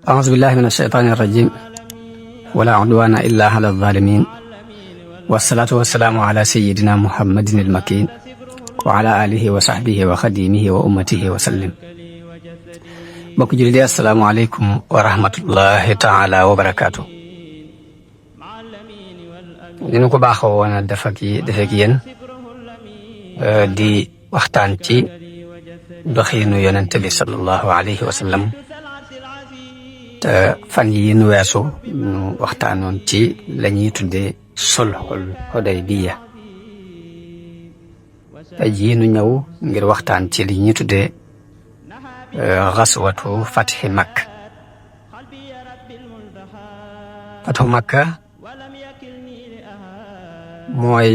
أعوذ بالله من الشيطان الرجيم ولا عدوان إلا على الظالمين والصلاة والسلام على سيدنا محمد المكين وعلى آله وصحبه وخديمه وأمته وسلم. mbokk jullit yi assalaamu aleykum wa rahmatullahi taala wa barakaatu. ni nu ko baaxoo woon a def ak yéen di waxtaan ci doxiinu yonent bi sallallahu alayhi wa sallam te fan yi nu weesu nu waxtaanoon ci la ñuy tuddee sulhul Hudaybiya. tey jii nu ñëw ngir waxtaan ci li ñuy tuddee xaswatu fatxi Makka. fatxu Makka mooy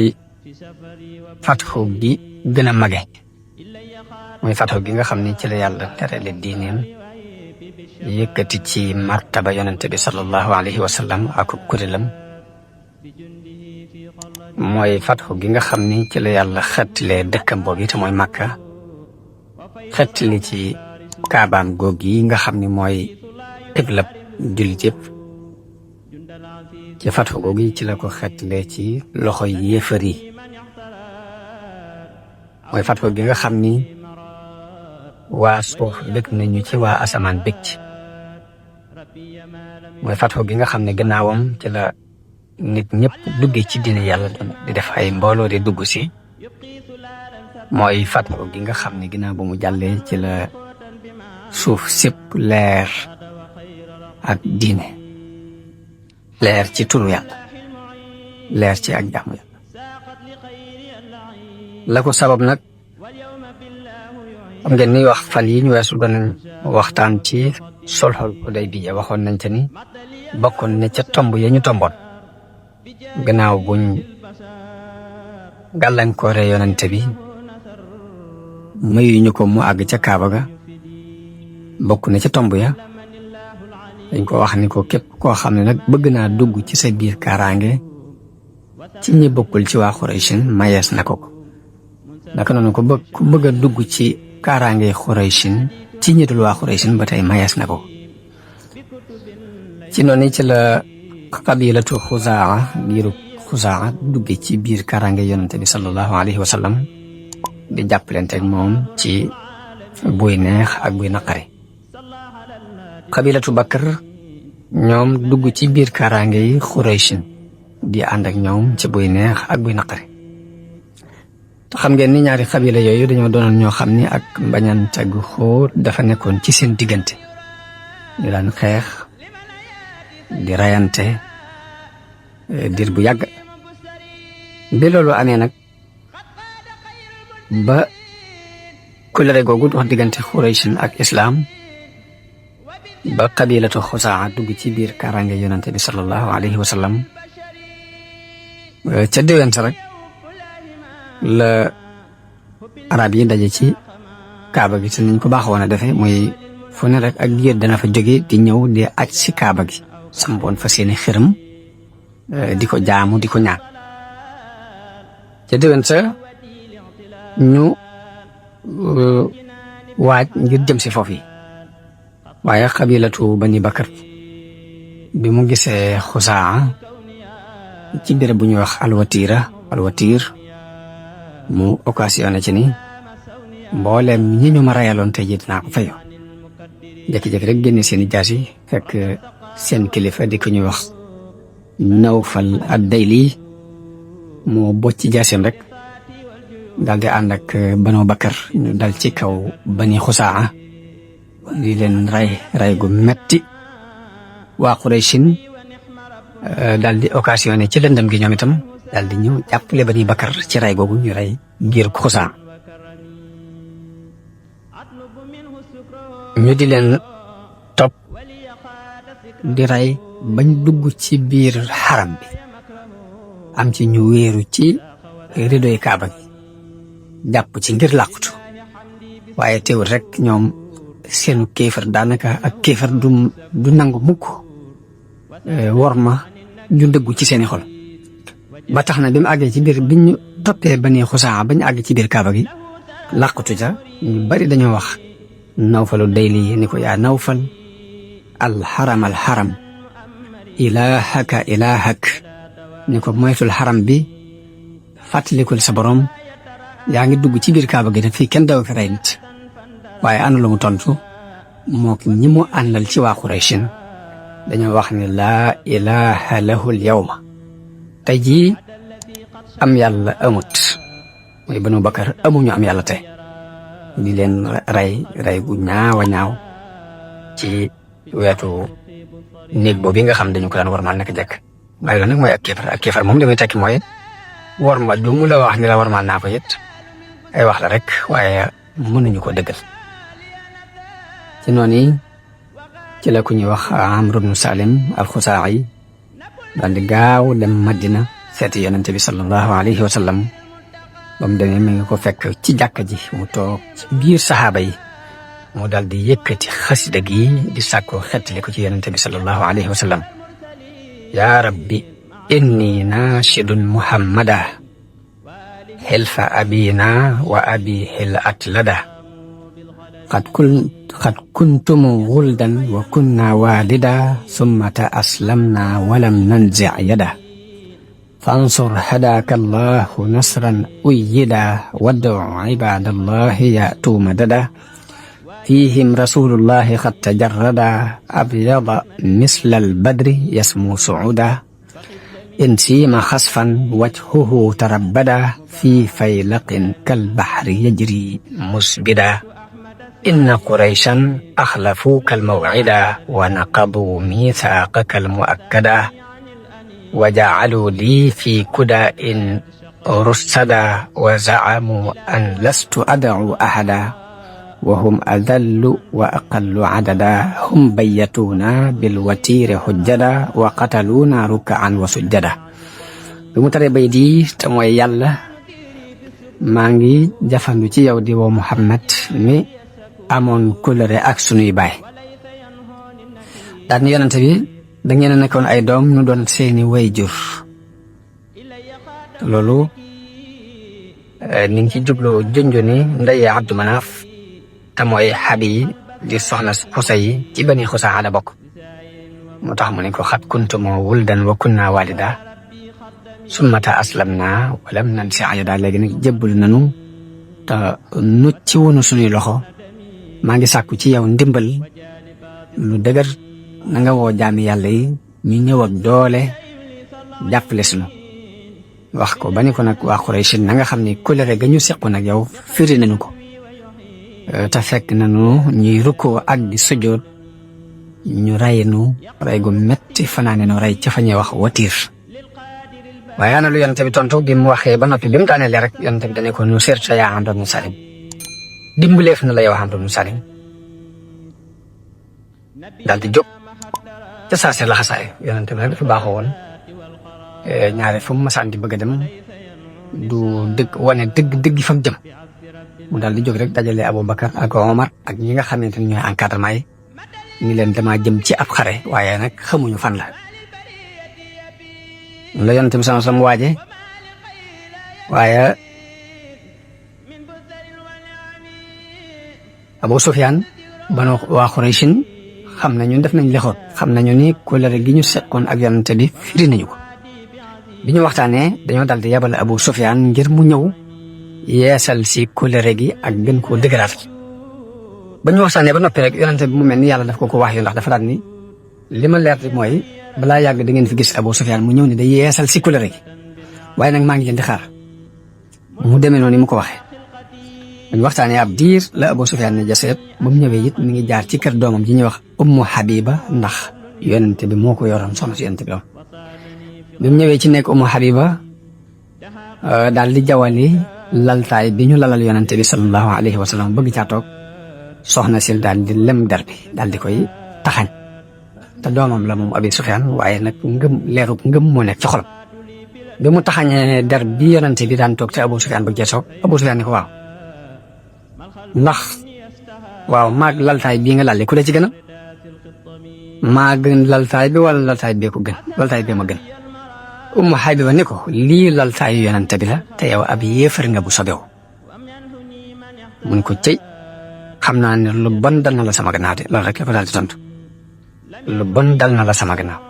fatxu gi gën a mage, mooy fatxu gi nga xam ni ci la yàlla terale diineem yëkkati ci martaba yonente bi sallallahu alayhi wa sallam ak kuréelam. mooy fatxu gi nga xam ni ci la yàlla xettile dëkkam boobu te mooy Makka, xettili ci kaabaam goog yi nga xam ni mooy xiblab jullit yëpp. ci fatxu googu yi ci la ko xettile ci loxo yéefar yi. mooy fatxu gi nga xam ni waa suuf bëgg nañu ci, waa asamaan bëgg ci. mooy fatxu gi nga xam ne gannaawam ci la nit ñëpp duggee ci diine yàlla di def ay mbooloo di dugg si. mooy fatxu gi nga xam ne ginnaaw bu mu jàllee ci la suuf sépp leer ak diine, leer ci turu yàlla, leer ci ak jaamu yàlla. la ko sabab nag xam ngeen ni wax fan yi ñu weesu doon waxtaan ci sulhul Hudaybiya. waxoon nañ te ni bokkoon ne ca tomb ya ñu tomboon gannaaw buñ gàllankoore yonente bi mayuñu ko mu àgg ca Kaaba ga. bokk na ca tomb ya dañ ko wax ni ko képp koo xam ne nag bëgg naa dugg ci sa biir kaaraange ci ñi bokkul ci waa Xuraysin mayees na ko. naka noonu ko ku bëgg a dugg ci kaaraange Xuraysin ci ñi dul waa Xuraysin ba tey mayees na ko. ci noonu ci la qabilatu Xuzaa, giiru Xuzaa dugge ci biir kaaraange yonente bi sallallahu alayhi wa sallam di jàppalante ak moom ci buy neex ak buy naqari. qabilatu Bakr ñoom dugg ci biir kaaraange yi Xuraysin di ànd ak ñoom ci buy neex ak buy naqari. te xam ngeen ni ñaari xabila yooyu dañoo doonoon ñoo xam ni ak mbañante gu xóot dafa nekkoon ci seen diggante. ñu daan xeex di rayante dir bu yàgg. bi loolu amee nag ba kulere googu dox diggante Xuraysin ak islaam, ba qabilatu Xuzaa dugg ci biir kaaraange yonente bi sallallahu alayhi wa sallam, ca déwén sa rek la arab yi daje ci Kaaba gi te niñ ko baaxoon a defee muy fu ne rek ak giir dana fa jóge di ñëw di aj ci Kaaba gi, sampoon fa seeni xërëm di ko jaamu di ko ñaan. ca déwén sa ñu waaj ngir jëm si foofu yi. waaye xabilatu Bani Bakar bi mu gisee Xuzaa ci béréb bu ñuy wax alwatiir mu occasionné ci ni mbooleem ñi ñu ma rayaloon tey ji dinaa ko fayo. jékki-jékki rek génne seeni jaasi fekk seen kilifa di ko ñuy wax Nawfal ad-Dayli moo bocc ci jaasim rek daal di ànd ak Banu Bakar ñu dal ci kaw Bani Xuzaa di leen ray gu metti. waa Xuraysin daal di occasionné ci lëndëm gi ñoom itam daal di ñëw jàppale Bani Bakar ci ray googu ñu ray giir Xuzaa. ñu di leen topp di ray bañ dugg ci biir xaram bi. am ci ñu wéeru ci ridoy Kaaba gi jàpp ci ngir làqutu. waaye teewul rek ñoom seenu kéefar daanaka ak kéefar du nangu mukk wor ma ju dëggu ci seeni xol. ba tax na bi mu àggee ci biir bi ñu toppee Bani Xuzaa bañ àgg ci biir Kaaba gi làqutu ca ñu bari dañoo wax Nawfalu Dayli ni ko yaa Nawfal alxaram ilaahaka ilaahak ni ko moytul xaram bi fàttalikul sa borom yaa ngi dugg ci biir kaaba gi te fii kenn daw fi rey nit waaye ana lu mu tontu moo ki ñi mu àndal ci waa Qurayshin dañoo wax ni laa ilaha lahul yawma tey jii am yàlla amut mooy Banu Bakar amuñu am yàlla tey di leen rey gu ñaawa ñaaw ci wetu néeg boobu nga xam dañu ko daan warmaal naka jekk waaye loolu nag mooy ak kéefar moom damay tekki mooy warmaal du mu la wax ni la warmaal naa ko it ay wax la rek waaye mënuñu ko dëggal ci noonu ci la ku ñuy wax Amr ibn Salim al-Xusaa'i daal di gaaw dem Madina seeti yonente bi sallallahu alayhi wa sallam ba mu demee mi ngi ko fekk ci jàkka ji mu toog ci biir saxaaba yi mu daal di yëkkati xasida gi di sàkko xettali ko ci yonente bi sallallahu alayhi wa sallam yaa rabbi inni naashidun muhammada xilfa abina wa abi xil atlada qad kuntum wuldan wa kunna walida summa aslamna walam nanzi yada fansur hadaka allahu nasran uyyida wad'u ibadallahi ya'tu madada fihim rasulullahi qad tajarrada abyada misla albadri yasmu su'uda in siima xasfan wajhuhu tarabbada fi faylaqin kalbahri yajri musbida inna qurayshan axlafuuka almawcida wa naqaduu miithaaqaka almu'akkada wa jacaluu lii fi kudaa'in russada wa zacamuu an lastu ad'uu ahada wa hum adallu wa aqallu cadada hum bayyatuuna bilwatiiri xujjada wa qataluuna ruk'an wa sujjada bi mu taree bay di te mooy yàlla maa ngi jafandu ci yow di woo Muhammad mi amoon kóllëre ak sunuy baay daal ni yonente bi da ngeen a nekkoon ay doom nu doon seeni way jur loolu ni ngi ci jublu junju ni ndeye Abdu Manaaf te mooy Xabi di soxna Xusay ci Bani Xusaa la bokk moo tax mu ne ko xat kuntum wuldan wa kunna walida summata aslamna walam nansi ayada léegi nag jébbul nanu te nucc ci wonu sunuy loxo maa ngi sàkku ci yow ndimbal lu dëgër na nga woo jaami yàlla yi ñu ñëw ak doole jàppale sunu wax ko ba ni ko nag waa Quraysh na nga xam ni kóllëre ga ñu sequ nag yow firi nañu ko te fekk nañu ñuy rukkoo ak di sujjoot ñu rey nu rey gu metti fanaane nu rey ca fa ñuy wax Watiir waaye ana lu yonente bi tontu bi mu waxee ba noppi bi mu daanelee rek yonente bi dane ko nu sirta yaa Amr ibn Salim dimbaleef na la yow Amr ibn Salim daal di jóg ca saa si laxasaay yonente bi nag dafa baaxoo woon ñaare fu mu masaan di bëgg a dem du dëgg wane dëgg fa mu jëm mu daal di jóg rek dajale Aboubacar ak Omar ak ñi nga xamante ni ñooy encadrement yi ñu leen dama jëm ci ab xare waaye nag xamuñu fan la yonente bi sama waaje waaye Abu Sufyaan banu waa Qurayshin xam nañu def nañ lexoot xam nañu ni kóllëre gi ñu seqoon ak yonente bi firi nañu ko bi ñu waxtaanee dañoo dal di yabal Abu Sufyaan ngir mu ñëw yeesal si kóllëre gi ak gën koo dëgëraat ba ñu waxtaanee ba noppi rek yonente bi mu mel ni yàlla daf ko wax yu ndax dafa daal ni li ma leer rek mooy balaa yàgg da ngeen fi gis Abu Sufyaan mu ñëw ni day yeesal si kóllëre gi waaye nag maa ngi leen di xaar mu demee noonu ni mu ko waxee dañu waxtaanee ab diir la Abu Sufyaan ne jaseet ba mu ñëwee it mi ngi jaar ci kër doomam ji ñuy wax Ummu Habiba ndax yonente bi moo ko yoroon soxna si yonente bi doom bi mu ñëwee ci nekk Ummu Habiba daal di jawali laltaay bi ñu lalal yonente bi sallallahu alayhi wa sallam bëgg caa toog soxna sil daal di lem der bi daal di koy taxañ te doomam la moom Abi Sufyaan waaye nag leerub ngëm moo nekk ci xolam bi mu taxañee der bi yonente bi daan toog te Abu Sufyaan bëgg cee toog Abu Sufyaan ni ko waaw maag laltaay bii nga lalli ku la ci gën a maa gën laltaay bi wala laltaay bee ko gën laltaay bee ma gën Ummu Habiba ni ko lii laltaayu yonente bi la te yow ab yéefar nga bu sobew mun ko cëy xam naa ne lu bon dal na la sama gannaaw de loolu rek la ko daal di tontu lu bon dal na la sama gannaaw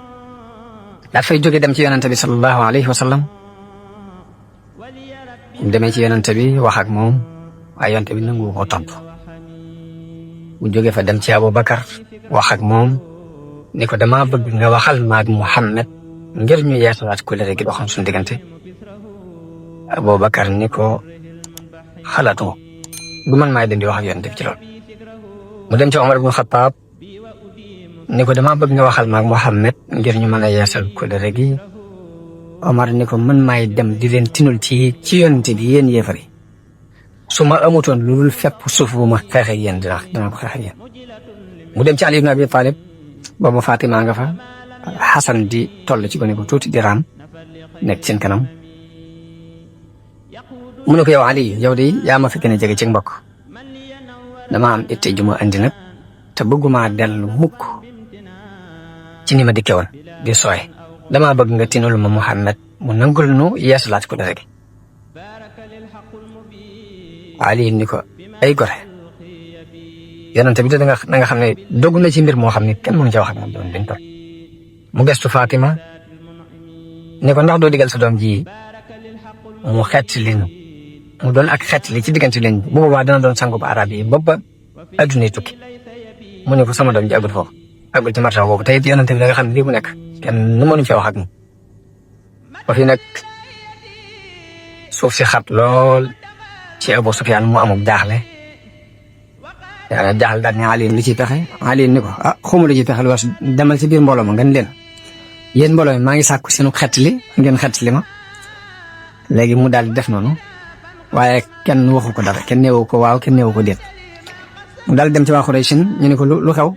daal fay jóge dem ci yonante bi sallallahu alayhi wa sallam demee ci yonante bi wax ak moom waaye yonante bi nangu ko tontu mu jóge fa dem ci Abubakar wax ak moom ni ko dama bëgg nga waxal maag Muhammad ngir ñu yeesalaat kóllëre gi doxoon suñu diggante Abubakar ni ko xalaatu du man maay dem di wax ak yonante bi ci loolu mu dem ci Omar ibn Khattab ni ko dama bëgg nga waxal maag Muhammad ngir ñu mën a yeesal kóllëre gi Omar ni ko man maay dem di leen tinul ci yonante bi yéen yéefar yi su ma amutoon lu dul fépp suuf bu ma xeex ak yéen dina ko xeex ak yéen mu dem ci Ali ibn Abi Talib boobu Fatima nga fa Xasan di toll ci gone ko tuuti di raam nekk seen kanam mu ne ko yow Ali yow de yaa ma fi gën a jege ci mbokk dama am itte ju ma andi nag te bëgguma dellu mukk ci ni ma dikke woon di sooy dama bëgg nga tinul ma Muhammad mu nangul nu yeesalaat ko dara gi Ali ni ko ay gore yonente bi da nga xam ne dogg na ci mbir moo xam ne kenn mënu ca wax ak moom doon dañ toll mu gestu Fatima ne ko ndax doo digal sa doom ji mu xeet li nu mu doon ak xeet li ci diggante leen bu boobaa dana doon sangu ba arab yi ba adduna tukki mu ne ko sama doom ji agul foofu agul ci martaba boobu tey yonente bi da nga xam ne lii mu nekk kenn nu mënu ca wax ak moom ba fi nag suuf si xat lool ci Abu Sufyaan mu amul jaaxle jaaxle daal ne Ali li ciy pexe Ali ni ko xawma lu ciy pexe lu war demal ci biir mbooloo ma ngeen leen yéen mbooloo mi maa ngi sàkku seenu xettali ngeen xettali ma léegi mu daal di def noonu waaye kenn waxu ko dara kenn neewu ko waaw kenn neewu ko déet mu daal dem ci waa Quraysh ñu ne ko lu xew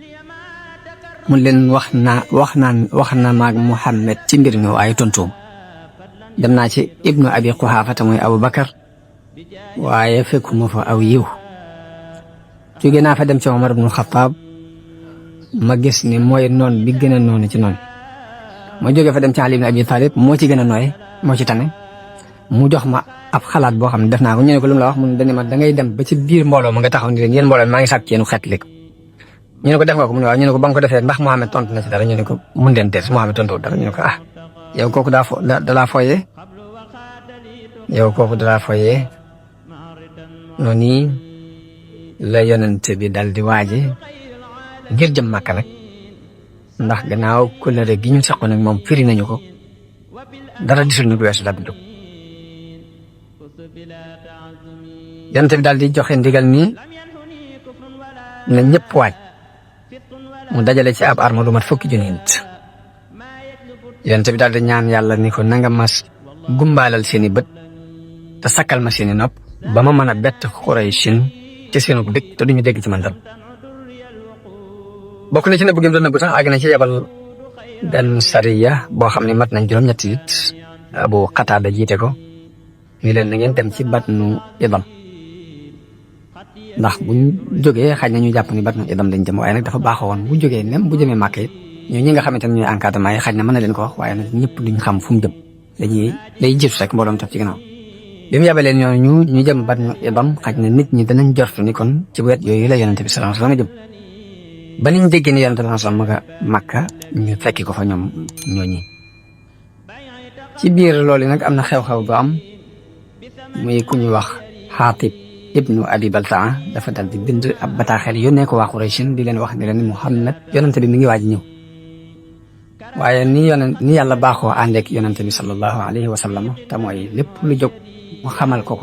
mu leen wax naa maag Muhammad ci mbir mi waaye tontuum dem naa ci Ibnu Abi Quhaafa te mooy Abubakar waaye fekkuma fa aw yiw jóge naa fa dem ci Omar ibn Khattab ma gis ni mooy noon bi gën a noonu ci noonu ma jóge fa dem ci Ali ibn Abi Talib moo ci gën a nooy moo ci tane mu jox ma ab xalaat boo xam ne def naa ko ñu ne ko lu mu la wax mun dañu ma da ngay dem ba ci biir mbooloo ma nga taxaw ni leen yéen mbooloo maa ngi sàkk yéen xeet li ko ñu ne ko def nga ko mu ne waaw ñu ne ko ba nga ko defee ndax Muhammad tontu na ci dara ñu ne ko mun leen deet Muhammad tontu dara ñu ne ko yow kooku dalaa foyee yow kooku dalaa foyee noonu la yonente bi dal di waaje ngir jëm Makka nag ndax gannaaw kóllëre gi ñu seqoon ak moom firi nañu ko dara disul ñu weesu la bindu yonente bi daal di joxe ndigal ni na ñëpp waaj mu dajale ci ab arme lu mat 10 junni nit yonente bi daal di ñaan yàlla ni ko nanga mas gumbaalal seeni bët te sakkal ma seeni nopp ba ma mën a bett Qurayshin ci seenu dëkk te duñu dégg ci man dara bokk na ci nëbb gi mu doon nëbb sax àgg na ci yebal benn sariya boo xam ne mat nañ juróom-ñetti nit Abu Qatada jiite ko ni leen na ngeen dem ci Batnu Idam ndax buñ jógee xaj na ñu jàpp ni Batnu Idam lañ jëm waaye nag dafa baaxoo woon bu jógee même bu jëmee Màkka it ñi nga xamante ne ñooy encadrement yi xaj na mën na leen ko wax waaye nag ñëpp duñ xam fu mu jëm day jiitu rek mbooloom topp ci gannaaw bi mu yabalee ñooñu ñu jëm Batnu Idam xaj na nit ñi danañ jortu ni kon ci wet yooyu la yonente bi sallallahu alayhi wasallam jëm ba niñ déggee ni yonente bi sallallahu alayhi wasallam nga Makka ñu fekki ko fa ñoom ñooñi ci biir loolu nag am na xew-xew bu am muy ku ñu wax Xaatib ibnu Abi Baltaa dafa dal di bind ab bataaxel yónnee ko waa Quraysh di leen wax ne leen Muhammad yonente bi mi ngi waaj ñëw waaye ni yàlla baaxoo àndeek yonente bi sallallahu alayhi wa sallam te mooy lépp lu jóg mu xamal ko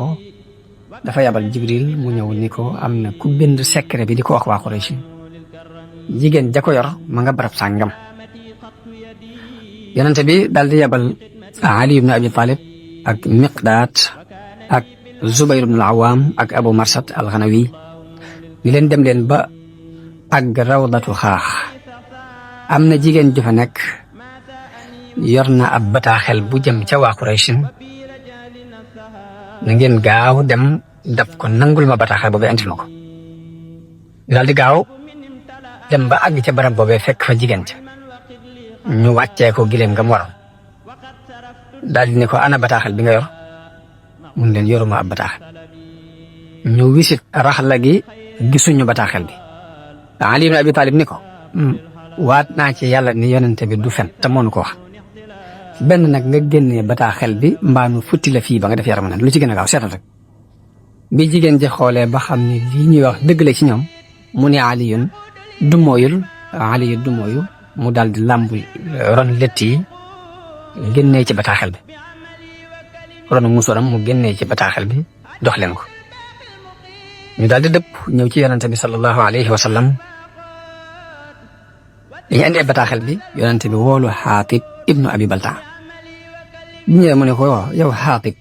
dafa yabal Jibril mu ñëw ni ko am na ku bind secret bi di ko wax waa Quraysh jigéen ja ko yor ma nga barab sàngam yonente bi daal di yabal Ali ibn Abi Talib ak Miqdaad ak Zubayr ibn al-Awwam ak Abu Marsad al-Ghanawi ñu leen dem leen ba ak rawdatu xaax am na jigéen ju fa nekk yor na ab bataaxel bu jëm ca waa Quraysh na ngeen gaaw dem dab ko nangul ma bataaxel boobee andil ma ko daal di gaaw dem ba àgg ca barab boobee fekk fa jigéen ca ñu wàccee ko gileem nga mu waroon daal di ne ko ana bataaxel bi nga yor mun leen yoruma ab bataaxel ñu wisit raxla gi gisuñu bataaxel bi Ali ibn Abi Talib ni ko waat naa ci yàlla ni yonente bi du fen te moonu ko wax benn nag nga génnee bataaxel bi mbaa nu futti la fii ba nga def yaram na lu ci gën a gaaw seetal rek bi jigéen ji xoolee ba xam ne lii ñuy wax dëgg la ci ñoom mu ne Aliyun du mooyul mu daal di làmb ron lett yi génnee ci bataaxel bi ronu musuram mu génnee ci bataaxel bi dox leen ko ñu daal di dëpp ñëw ci yonente bi sallallahu alayhi wa sallam dañu indee bataaxel bi yonente bi woolu Xaatib ibnu Abi Baltaa bi ñëwee mu ne ko yow Xaatib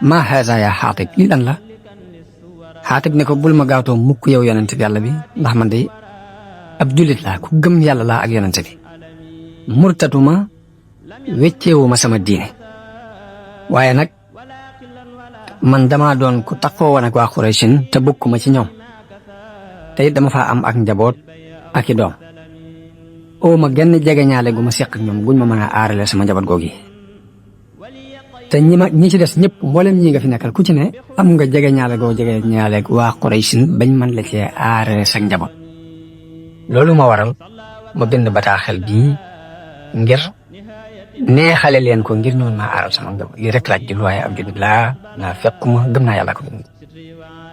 maa haza ya Xaatib lii lan la Xaatib ne ko bul ma gaawtoo mukk yow yonente bi yàlla bi ndax man de ab jullit laa ku gëm yàlla laa ak yonente bi murtatuma wecceewuma sama diine waaye nag man dama doon ku takkoo woon ak waa Qurayshin te bokkuma ci ñoom te it dama faa am ak njaboot ak i doom oo ma genn jege ñaale gu ma seq ak ñoom guñ ma mën a aarale sama njaboot googi te ñi ci des ñëpp mboolem ñi nga fi nekkal ku ci ne am nga jege ñaale waa Qurayshin bañ mën la cee aarale sa njaboot loolu ma waral ma bind bataaxel bii ngir neexale leen ko ngir ñoon maa aaral sama njaboot lii rek laaj jul waaye ab jullit laa naa fekk ma gëm naa yàlla ko bind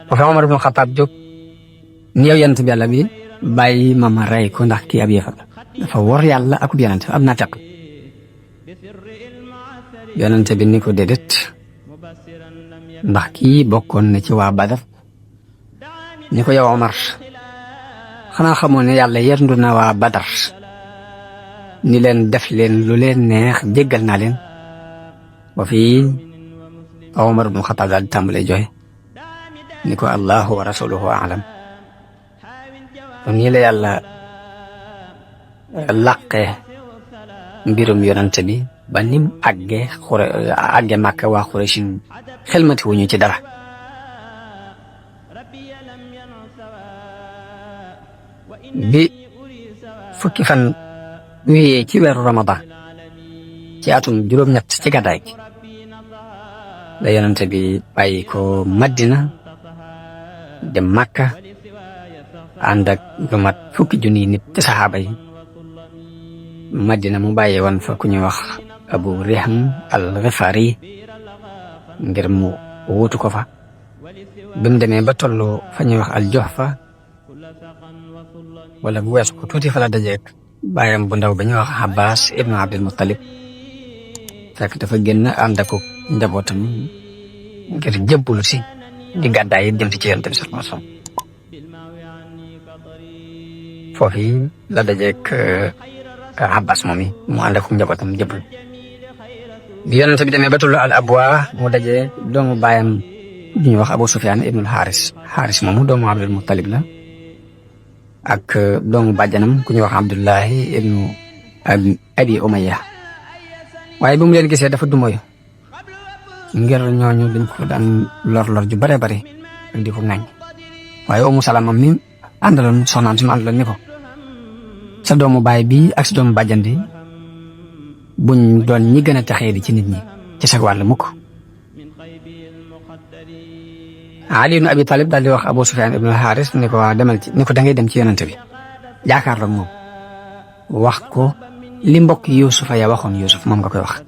ba fa Omar ibn Xattaab jóg ni yow yonent bi yàlla bi bàyyi ma rey ko ndax kii ab yéefar la dafa wor yàlla akub yonent am naa teq yonent bi ni ko déedéet ndax kii bokkoon na ci waa Badar ni ko yow Omar xanaa xamoo ne yàlla yerndu na waa Badar ni leen def leen lu leen neex jéggal naa leen wa fii Omar ibn Xattaab daal di tàmbalee jooy ni ko allahu wa rasuluhu a'lam nii la yàlla làqee mbirum yonante bi ba nim àgge Màkka waa Qurayshin xelmati wuñu ci dara bi fukki fan wéyee ci weeru Ramadan ci atum juróom-ñett ci gàddaay gi la yonante bi bàyyi ko Madina dem Màkka ànd ak lu mat fukki junniy nit ci saxaaba yi Madina mu bàyyi woon fa ku ñuy wax Abu Rihm al-Ghifari ngir mu wuutu ko fa bi mu demee ba tollu fa ñuy wax al-Juhfa wala bu weesu ko tuuti fa la dajeek bàyyam bu ndaw ba ñuy wax Abbas ibnu Abdul Muttalib fekk dafa génn ànd ak njabootam ngir jëbbulu si di gàddaay yi jëm ci Yonent bi sallallahu alayhi wasallam foofu la dajeek Abbas moom yi mu ànd ak njabootam jëbbul bi Yonent bi demee ba tullu al abwa mu dajee doomu baayam bi ñuy wax Abu Sufyaan ibnul Xaaris moomu doomu Abdul Muttalib la ak doomu bàjjanam ku ñuy wax Abdullahi ibnu Abi Umayya waaye bi mu leen gisee dafa dumoyu ngir ñooñu dañ ko daan lor ju bare bare ak di ko ŋañ waaye Umu Salama mi àndaloon soxnaam si mu àndaloon ni ko sa doomu baay bi ak sa doomu bàjjan bi buñ doon ñi gën a taxee di ci nit ñi ci sag wàll mukk Ali ibn Abi Talib daal di wax Abu Sufyaan ibn Xaaris ni ko waa demal ci ni ko da ngay dem ci yonent bi jaakaarloo moom wax ko li mbokk Yuusufa ya waxoon Yuusuf moom nga koy wax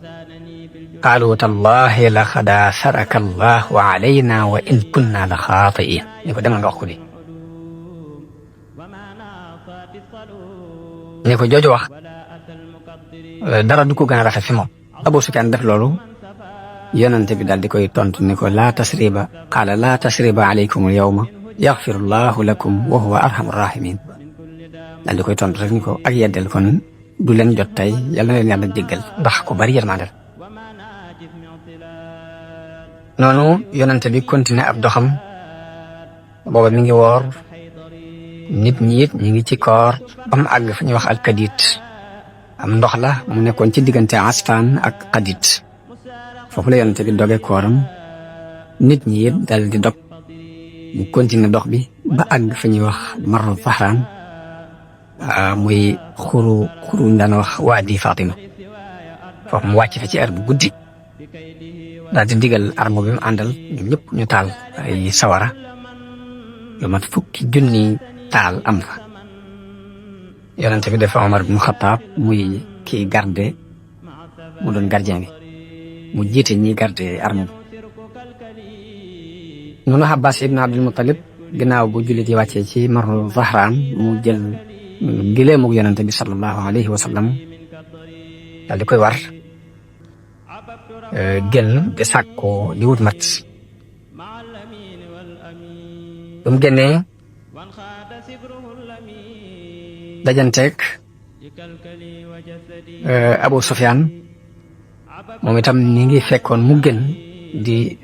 qaalu tallahi laqad aatharaka Allahu alayna wa in kunna la xaatiin ni ko demal nga wax ko li ni ko jooju wax dara du ko gën a rafet fi moom Abu Sufyaan def loolu yonente bi daal di koy tontu ni ko laa tasriba qaala laa tasriba alaykum al yawma yaxfiru llahu lakum wa huwa arhamu rahimin daal di koy tontu rek ni ko ak yeddel kon du leen jot tey yàlla na leen yàlla jéggal ndax ko bari yërmande noonu yonente bi continué ab doxam booba mi ngi woor nit ñi it ñi ngi ci koor ba mu àgg fa ñuy wax alkadit am ndox la mu nekkoon ci diggante Asfaan ak Qadit foofu la yonente bi doge kooram nit ñi it dal di dog mu continué dox bi ba àgg fa ñuy wax Marru Zahraan muy xuru daan wax Waadi Fatima foofu mu wàcc fa ci heure bu guddi daal di digal armo bi mu àndal ñoom ñëpp ñu taal ay sawara lu mat fukki junni taal am fa yonente bi dafa Omar ibn Khattab muy kii garde mu doon gardien bi mu jiite ñi garde arme bi noonu Abbas ibn Abdul Muttalib ginnaaw bu jullit yi wàccee ci maru Zahraan mu jël gileemug yonente bi sallallahu alayhi wa sallam daal di koy war génn di sàkkoo di wut mat bu mu génnee dajanteeg Abu Sufyaan moom itam ni ngi fekkoon mu gën di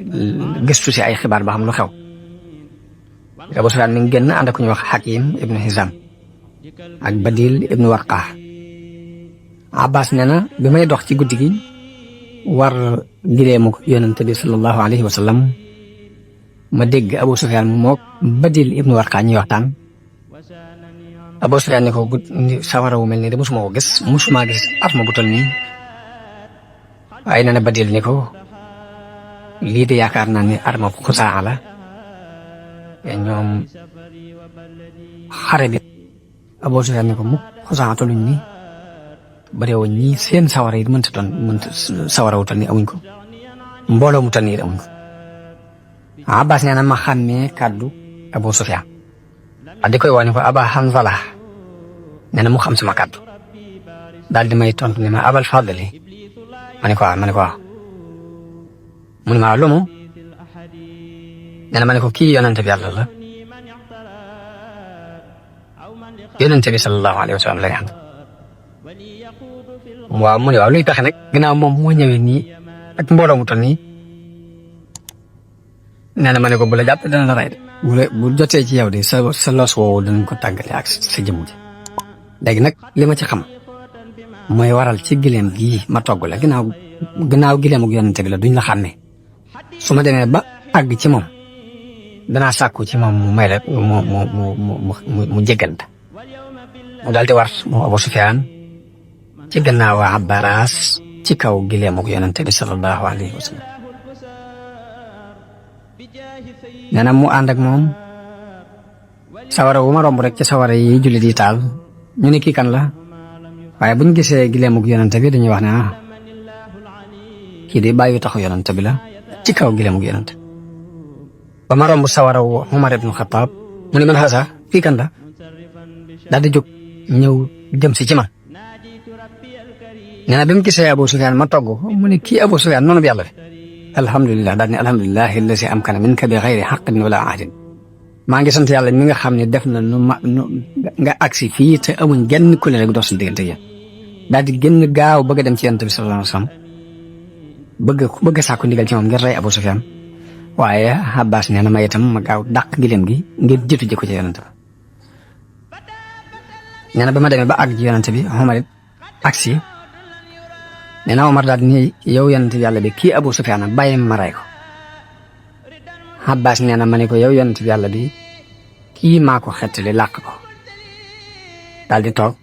gëstu si ay xibaar ba xam lu xew Abu Sufyaan mi ngi génn ànd ak ku ñuy wax Hakim ibnu Hizam ak Badil ibnu Warqa Abbas nee na bi may dox ci guddi gi war gileemu yonente bi sallallahu alayhi wa sallam ma dégg Abu Sufyaan mook Badil ibnu Warqa ñuy waxtaan Abu Sufyaan ne ko sawara wu mel nii de musuma ko gis musuma gis arma bu toll nii waaye nee na Badil ne ko lii de yaakaar naa ne arma bu Xusaa la ñoom xare bi Abu Sufyaan ne ko mukk Xusaa tolluñ nii bare woon ñii seen sawara yi mënta sawara wu toll nii amuñ ko mbooloo mu toll nii amuñ ko Abbas nee na ma xàmmee kàddu Abu Sufyaan di koy wax ne ko Aba Hanzala nee na mu xam sama kàddu daal di may tontu ne ma Abal Fadli ma ne ko waaw mu ne ma lu mu nee na ma ne ko kii yonente bi yàlla la yonente bi sallallahu alayhi wa sallam lay ànd waaw mu ne waaw luy pexe nag ginnaaw moom moo ñëwee nii ak mbooloo mu toll nii nee na ma ne ko bu la jàpp dana la rey de bu jotee ci yow de sa los woowu danañ ko tàggale ak sa jëmm ji léegi nag li ma ci xam mooy waral ci gileem gii ma togg la ginnaaw gileem ak yonente bi la duñ la xàmmee su ma demee ba àgg ci moom danaa sàkku ci moom mu may la mu jéggante mu daal di war moom Abu Sufyaan ci gannaaw Abbas ci kaw gileem ak yonente bi sallallahu alayhi wa sallam nee na mu ànd ak moom sawara wu ma romb rek ci sawara yi jullit yi taal ñu ne kii kan la waaye buñ gisee gileemug yonente bi dañuy wax ne kii de bàyyi taxu yonente bi la ci kaw gileemug yonente ba ma romb sawara wu Umar ibn Khattab mu ne man xasa kii kan la daal di jóg ñëw dem si ci man nee na bi mu gisee Abu Sufyaan ma togg mu ne kii Abu Sufyaan noonu bi yàlla de alhamdulilah daal ne alhamdulilahi allasi amkana minka bi xayri xaqin wala ahdin maa ngi sant yàlla mi nga xam ne def na nga agsi fii te amuñ genn kuréel rek dox si diggante yéen daal di génn gaaw bëgg a dem ci yonent bi sallallahu alayhi wa sallam bëgg a sàkku ndigal ci moom ngir rey Abu Sufyaan waaye Abbas nee na ma itam ma gaaw dàq gileem gi ngir jiitu ji ko ci yonent bi nee na ba ma demee ba àgg ci yonent bi Omar it agsi nee na Omar daal ni yow yonent yàlla bi kii Abu Sufyaan bàyyi ma rey ko Abbas nee na ma ne ko yow yonent yàlla bi kii maa ko xettali làq ko daal di toog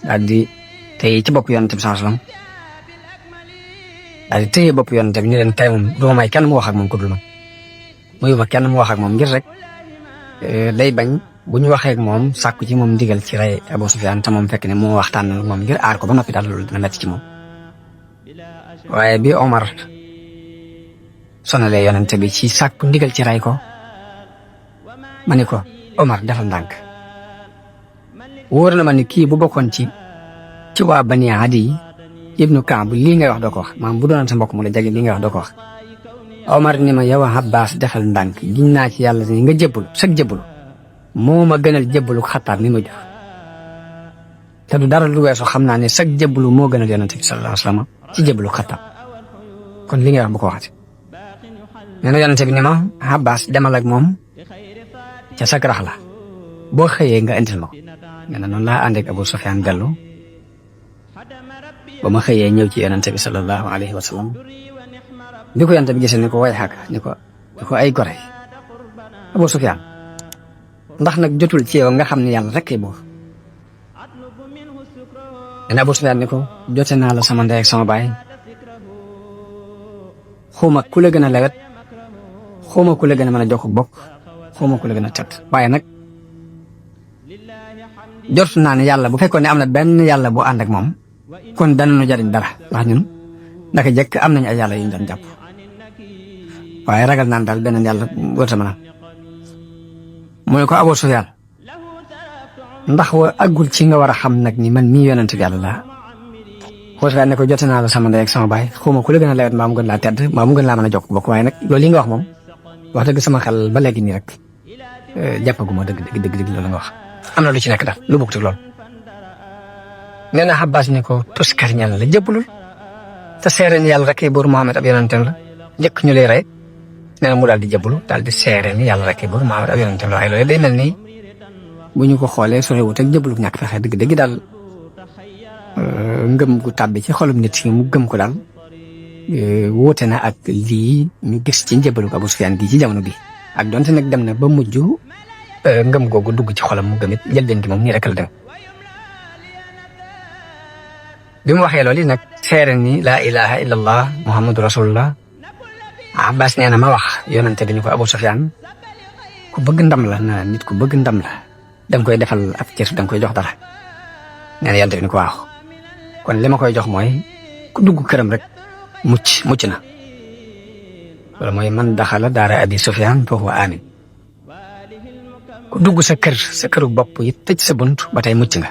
daal di téye ci bopp yonent bi sallallahu alayhi wasallam daal di téye bopp yonent bi ni leen tey moom duma may kenn mu wax ak moom ku dul man muyuma kenn mu wax ak moom ngir rek day bañ bu ñu waxee ak moom sàkku ci moom ndigal ci rey Abu Sufyaan te moom fekk ne moo waxtaan ak moom ngir aar ko ba noppi daal loolu dina metti ci moom waaye bi Omar sonalee yonente bi ci sàkku ndigal ci rey ko ma ni ko Omar defal ndànk wóor na ma ni kii bu bokkoon ci waa Bani Adi ibnu Kaab lii ngay wax doo ko wax maanaam bu doonoon sa mbokk mu la jege lii ngay wax doo ko wax Omar ni ma yow Abbas defal ndànk giñ naa ci yàlla ni nga jébbalu sag jébbalu moo ma gënal jébbalu Xattaab mi ma jox te du dara lu weesu xam naa ne sag jébbalu moo gënal yonente bi sallallahu alayhi wa sallam ci jébbalu Xattaab kon li ngay wax bu ko waxati nee na yonente bi ni ma Abbas demal ak moom ca sag rax la boo xëyee nga indil ma ko nee na noonu laa ànd ak Abu Sufyaan dellu ba ma xëyee ñëw ci yonente bi sallallahu alayhi wa sallam bi ko yonente bi gisee ni ko way xàkk ni ko ay gore Abu Sufyaan ndax nag jotul ci yow nga xam ne yàlla rek kay buur nee na Abu Sufyaan ni ko jote naa la sama ndey ak sama baay xawma ku la gën a lewet xawma ku la gën a mën a jokk bokk xawma ku la gën a tet waaye nag jortu naa ne yàlla bu fekkoon ne am na benn yàlla bu ànd ak moom kon danañu jariñ dara ndax ñun naka jëkk am nañu ay yàlla yu ñu doon jàpp waaye ragal naan daal beneen yàlla wërta mën a mu ne ko Abu Sufyaan ndax wa àggul ci nga war a xam nag ni man mii yonent bi yàlla laa Abu Sufyaan ne ko jote naa la sama ndey ak sama baay xawma ku la gën a lewet mbaa mu gën laa tedd mbaa mu gën laa mën a jokk bokk waaye nag loolu yi nga wax moom wax dëgg sama xel ba léegi nii rek jàppaguma dëgg loolu nga wax am na lu ci nekk daal lu bokk ci loolu nee na Abbas ne ko tuskar ñal la jëbbalul te seere ni yàlla rek buur Muhammad ab yonentam la njëkk ñu lay rey nee na mu daal di jëbbalu daal di seere ni yàlla rek buur Muhammad ab yonentam la waaye loolu day mel ni bu ñu ko xoolee sorewut ak jëbbalu ñàkk fexe dëgg daal ngëm gu tàbbi ci xolum nit ki mu gëm ko daal wóote na ak lii ñu gis ci njëbbalu Abu Sufyaan gi ci jamono bi ak donte nag dem na ba mujj ngëm googu dugg ci xolam mu gëmit njëlbeen gi moom nii rek la dem bi mu waxee loolu nag seere ni laa ilaha illallah muhammadu rasulullah Abbas nee na ma wax yonante dañu ko Abu Sufyaan ku bëgg ndam la na nit ku bëgg ndam la danga koy defal ab cër danga koy jox dara nee na yonante bi ni ko waaw kon li ma koy jox mooy ku dugg këram rek mucc na wala mooy man daxala daara Abi Sufyaan fa huwa aamin ku dugg sa këru bopp yi tëj sa bunt ba tey mucc nga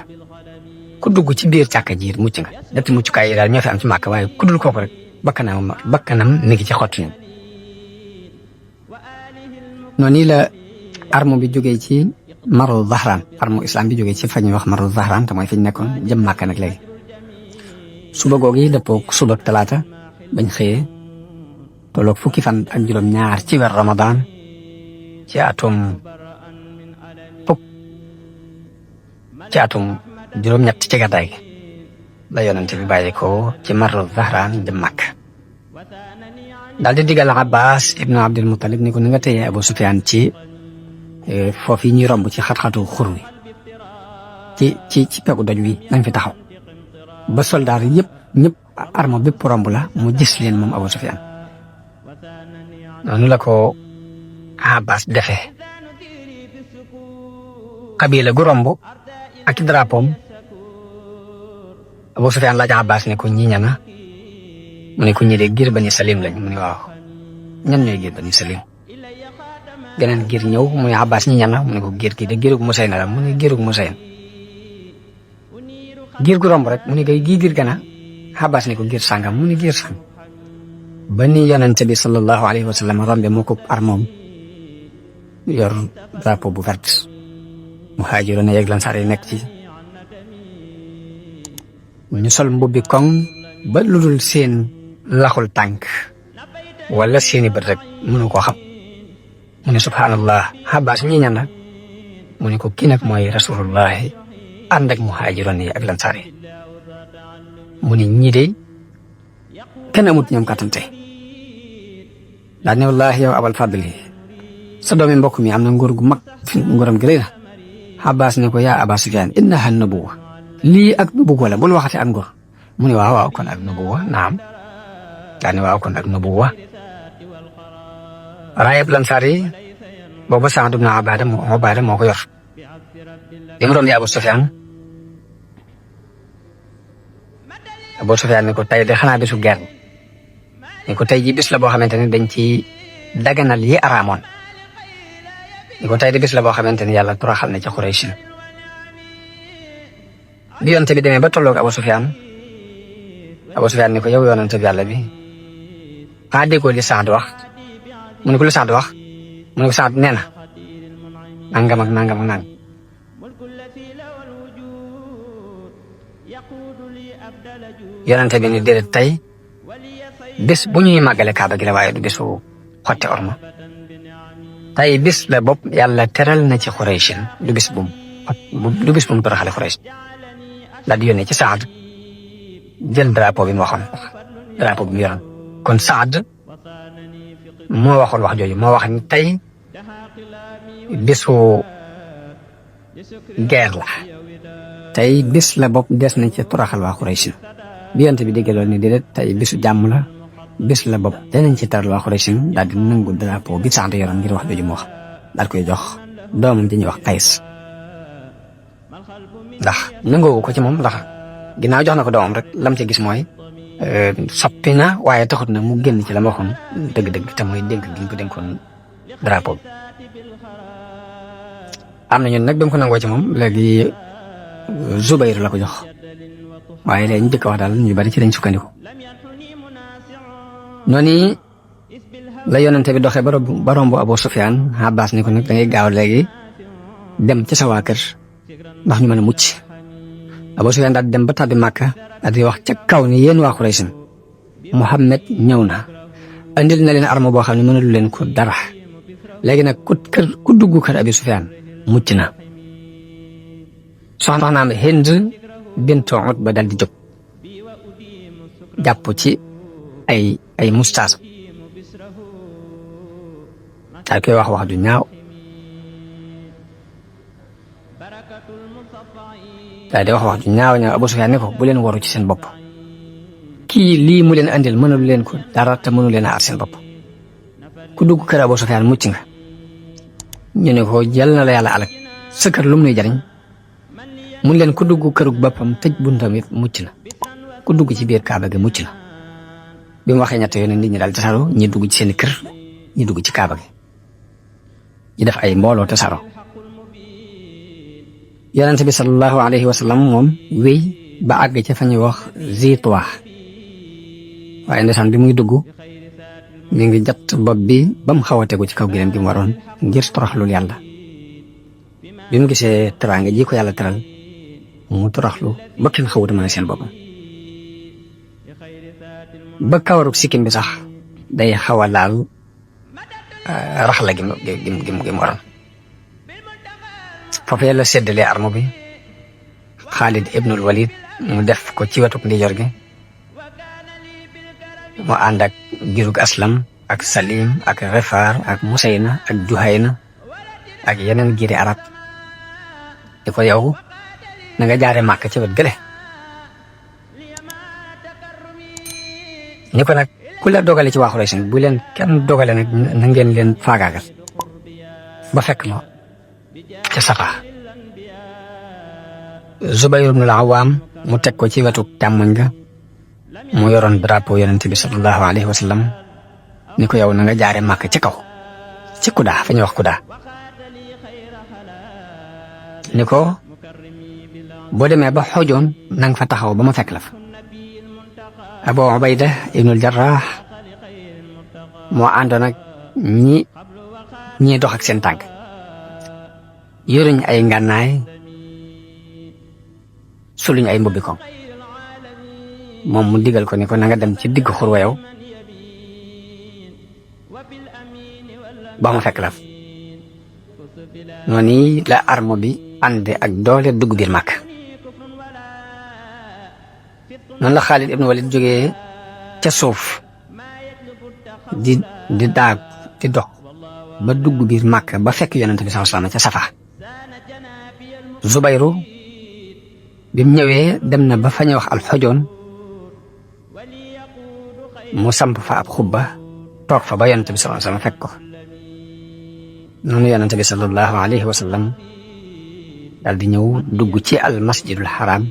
ku dugg ci biir càkka ji mucc nga ñetti muccukaay yi daal ñoo fi am ci màkk waaye ku dul kooku rek bakkanam mi ngi ci xottu ñun noonu la arme bi jógee ci Maru Zahraan arme islam bi jógee ci fa ñuy wax Maru Zahraan te mooy fi ñu nekkoon jëm màkk nag léegi suba googu dëppoo suba talaata bañ xëyee tolloog fukki fan ak juróom-ñaar ci weer Ramadan ci atum juróom-ñett ci gàddaay gi la yonente bi bàyyi ko ci Maru Zahraan jëm màkk daal di digal Abbas ibnu Abdul Muttalib ni ko ni nga téye Abu Sufyaan ci foofu yi ñuy romb ci xat-xatu xur wi ci pegu doj wi nañ fi taxaw ba soldaar yëpp ñëpp arme bépp romb la mu gis leen moom Abu Sufyaan noonu la ko Abbas defee xabila gu romb ak drapeau Abu Sufyaan laaj Abbas ne ko ñi ñana mu ne ko ñi de giir Bani Salim lañ mu ne waaw ñan ñooy giir Bani Salim geneen giir ñëw mu ne Abbas ñi ñana mu ne ko giir kii de giirug Musayna la mu ne giirug Musayn giir gu romb rek mu ne kay gii giir gana Abbas ne ko giir sàngam mu ne giir sàng ba ni yonente bi sallallahu alayhi wa sallam rombe moo ko armoom yor drapeau bu vert muhaajiroon yeeg lansaar yi nekk ci ñu sol mbubbi koŋ ba lu dul seen laxul tànk wala seeni bët rek mënu koo xam mu ne subhanallah Abbas ñi ñan la mu ne ko kii nag mooy rasulullahi ànd ak muhaajiroon yi ak lansaar yi mu ne ñii de kenn amut ñoom kàttante daa ne wallahi yow Abal Fadli sa doomi mbokk mi am na nguur gu mag nguuram gi rëy na Abbas ne ko yaa Aba Sufyaan innaha nubuwa lii ak nubuwa la bul waxati ak nguur mu ne waaw kon ak nubuwa naam daa ne waaw kon ak nubuwa raayab lansaar yi booba Saad ibn Ubaada moo ko yor li mu doon di Abu Sufyaan ne ko tey de xanaa bisu guerre ni ko tey ji bis la boo xamante ne dañ ci daganal yi araamoon ni ko tey de bis la boo xamante ne yàlla turaxal na ci Quraysh bi yonente bi demee ba tolloog Abu Sufyaan ni ko yow yonente bi yàlla bi xanaa déggoo li Saad wax mu ne ko li Saad wax mu ne ko Saad nee na nangam ak nangam ak nangam yonente bi ni déedéet tey bés bu ñuy màggale kaaba gi la waaye du bésu xotte orma tey bés la bopp yàlla teral na ci Quraysh du bés bu mu toroxale Quraysh daal di yónnee ci Saad jël drapeau bi mu waxoon drapeau bi mu yoroon kon Saad moo waxoon wax jooju moo wax ni tey bésu guerre la tey bés la bopp des nañ ci toroxal waa Quraysh bi yonent bi déggee loolu ni déedéet tey bésu jàmm la bés la bopp danañ ci taral waa Quraysh daal di nangu drapeau bi Saad yoroon ngir wax jooju mu wax daal koy jox doomam di ñuy wax Qays ndax nangoowu ko ci moom ndax ginnaaw jox na ko doomam rek lam ci gis mooy soppi na waaye taxut na mu génn ci la ma waxoon dëgg-dëgg te mooy dénk gi ñu ko dénkoon drapeau bi. am na ñun nag ba mu ko nangoo ci moom léegi Zubayr la ko jox waaye léegi ñu jëkk wax daal ñu bari ci lañ sukkandiku. noonu la yonente bi doxee ba romb Abu Sufyaan Abbas ni ko nag da ngay gaaw léegi dem ci sa waa kër ndax ñu mën a mucc. Abu Sufyaan daal dem ba tàbbi Màkka daal di wax ca kaw ni yéen waa Quraysh Muhammad ñëw na andil na leen arme boo xam ne mënalu leen ko dara léegi nag ku dugg kër Abi Sufyaan mucc na. soxnaam Hind bintu Utba daal di jóg jàpp ci ay mustaas daal koy wax du ñaaw daal di wax ju ñaaw Abu Sufyaan ne ko bu leen waru ci seen bopp kii lii mu leen andil mënalu leen ko dara te mënu leen a aar seen bopp ku dugg kër Abu Sufyaan mucc nga. ñu ne ko jël na la yàlla alak sa kër lu mu nuy jariñ mun leen ku dugg kërug boppam tëj buntam it mucc na ku dugg ci biir Kaaba gi mucc na. bi mu waxee ñett yoon nit ñi daal tasaaroo ñi dugg ci seen kër ñi dugg ci Kaaba gi ñi def ay mbooloo tasaaroo. Yonent bi sallallahu alayhi wa sallam moom wéy ba àgg ca fa ñuy wax Zituwa waaye ndeysaan bi muy dugg mi ngi jatt bopp bi ba mu xaw a tegu ci kaw gileem gi mu waroon ngir toroxlul yàlla. bi mu gisee teraanga ji ko yàlla teral mu toroxlu ba kenn xawuta mën a seen boppam ba kawaruk sikkim bi sax day xaw a laal raxla gi mu waroon. foofu yàlla séddalee arme bi Xaalid ibnul Walid mu def ko ci wetuk ndijoor gi mu ànd ak girug Aslam ak Salim ak Refaar ak Musayna ak Juhayna ak yeneen giri arab di ko yow na nga jaare Màkka ci wet gële ni ko nag ku la dogale ci waa Quraysh bu leen kenn dogale nag na ngeen leen faagaagal ba fekk ma ca Safa. Zubayr ibn al-Awwam mu teg ko ci wetu càmmoñ ga mu yoroon drapeau yonente bi sallallahu alayhi wa sallam ni ko yow na nga jaare Màkka ci kaw ci Kudaa fa ñuy wax Kudaa ni ko boo demee ba xojoon na nga fa taxaw ba ma fekk la fa. Abu Ubayda ibnul Jarrah moo àndoon ak ñi dox ak seen tànk yoruñ ay ngànnaay suluñ ay mbubbi koŋ moom mu digal ko ni ko na nga dem ci digg xur wa yow ba ma fekk la fa. noonu la arme bi ànd ak doole dugg biir Màkka. noonu la Xaalid ibn Walid jógee ca suuf di daag di dox ba dugg biir Màkka ba fekk yonent bi sallallahu alayhi wasallam ca Safa. Zubayru bi mu ñëwee dem na ba fa ñuy wax alxojoon mu samp fa ab xubba toog fa ba yonent bi sallallahu alayhi wasallam fekk ko. noonu yonent bi sallallahu alayhi wasallam daal di ñëw dugg ci al masjidul haram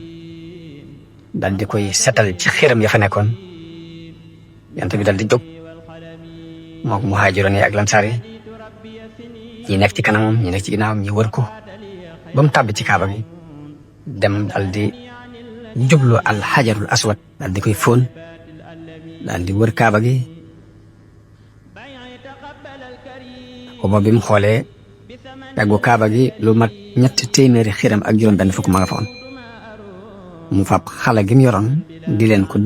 daal di koy setal ci xiram ya fa nekkoon. yonent bi daal di jóg mook muhaajiroon yi ak lansaar yi ñi nekk ci kanamam ñi nekk ci ginnaawam ñi wër ko ba mu tàbbi ci kaaba gi dem daal di jublu al xajarul aswad daal di koy fóon daal di wër kaaba gi. booba bi mu xoolee peggu kaaba gi lu mat 300 xiram ak juróom benn fukk ma nga fa woon mu fab xala gi mu yoroon di leen ko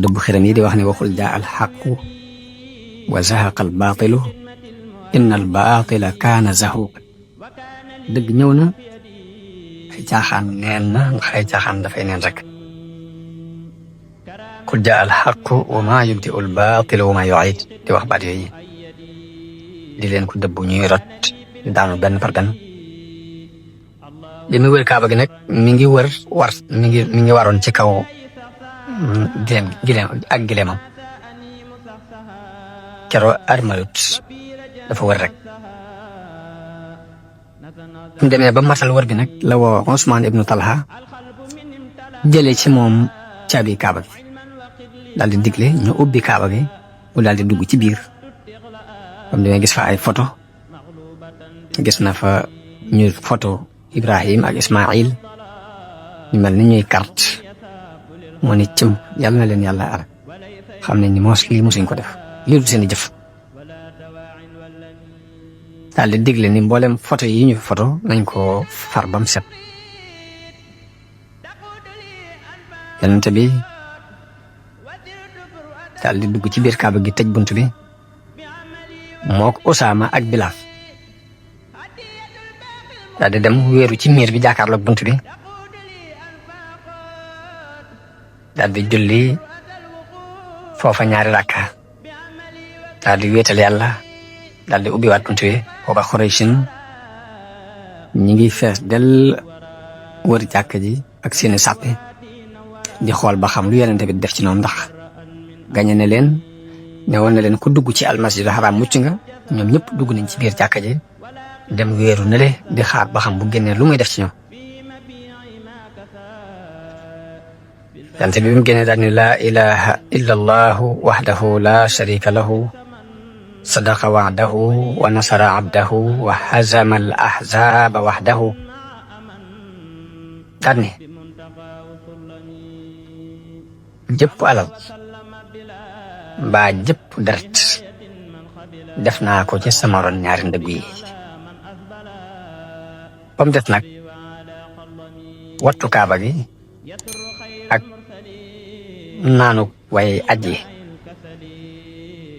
dëbb xiram yi di wax ne waxul jaa al xaqu wa zahaqa al baatilu inna al baatila kaana zahuqa. dëgg ñëw na ay caaxaan neen na ndax ay caaxaan dafay neen rek. qul jaa al xaqu wa maa yubdi'u al baatilu wa maa yu'iid di wax baat yooyu di leen ko dëbb ñuy rot di daanu benn par benn. li muy wër kaaba gi nag mi ngi waroon ci kaw gileemam keroo armalut dafa wër rek mu demee ba matal wër bi nag la woo Ousmane ibnu Talha jëlee ci moom caabi kaaba gi daal di digle ñu ubbi kaaba gi mu daal di dugg ci biir comme demee gis fa ay photo gis na fa ñu photo Ibrahim ak Ismaïl ñu mel ni ñuy carte moo ni cëm yàlla na leen yàlla ar xam nañ ni lii mosuñ ko def lii du seen i jëf daal di digle ni mboolem photo yi ñu photo nañ ko far bam set yonent bi daal di dugg ci biir kaaba gi tëj bunt bi mook Usaama ak Bilaal daal di dem wéeru ci miir bi jàkkaarloog bunt bi daal di julli foofa ñaari rakka daal di wéetal yàlla daal di ubbiwaat bunt bi booba Xuraysin ñi ngi fees del wër jàkk ji ak seeni sàppe di xool ba xam lu yonent bi def ci ñoom ndax gañe ne leen ne woon na leen ku dugg ci almasjidul haram mucc nga ñoom ñëpp dugg nañ ci biir jàkka ji dem wéeru ne le di xaar ba xam bu génnee lu muy def ci ñoom yonent bi mu génnee daal ni laa ilaha illa allahu wahdahu la sharika lahu sadaqa wa'dahu wa nasara abdahu wa hazama al ahzaba wahdahu daal ni jëpp alal mbaa jëpp deret def naa ko ci sama ron ñaari ndëgg yi ba mu def nag wattu kaaba gi ak naanu way aji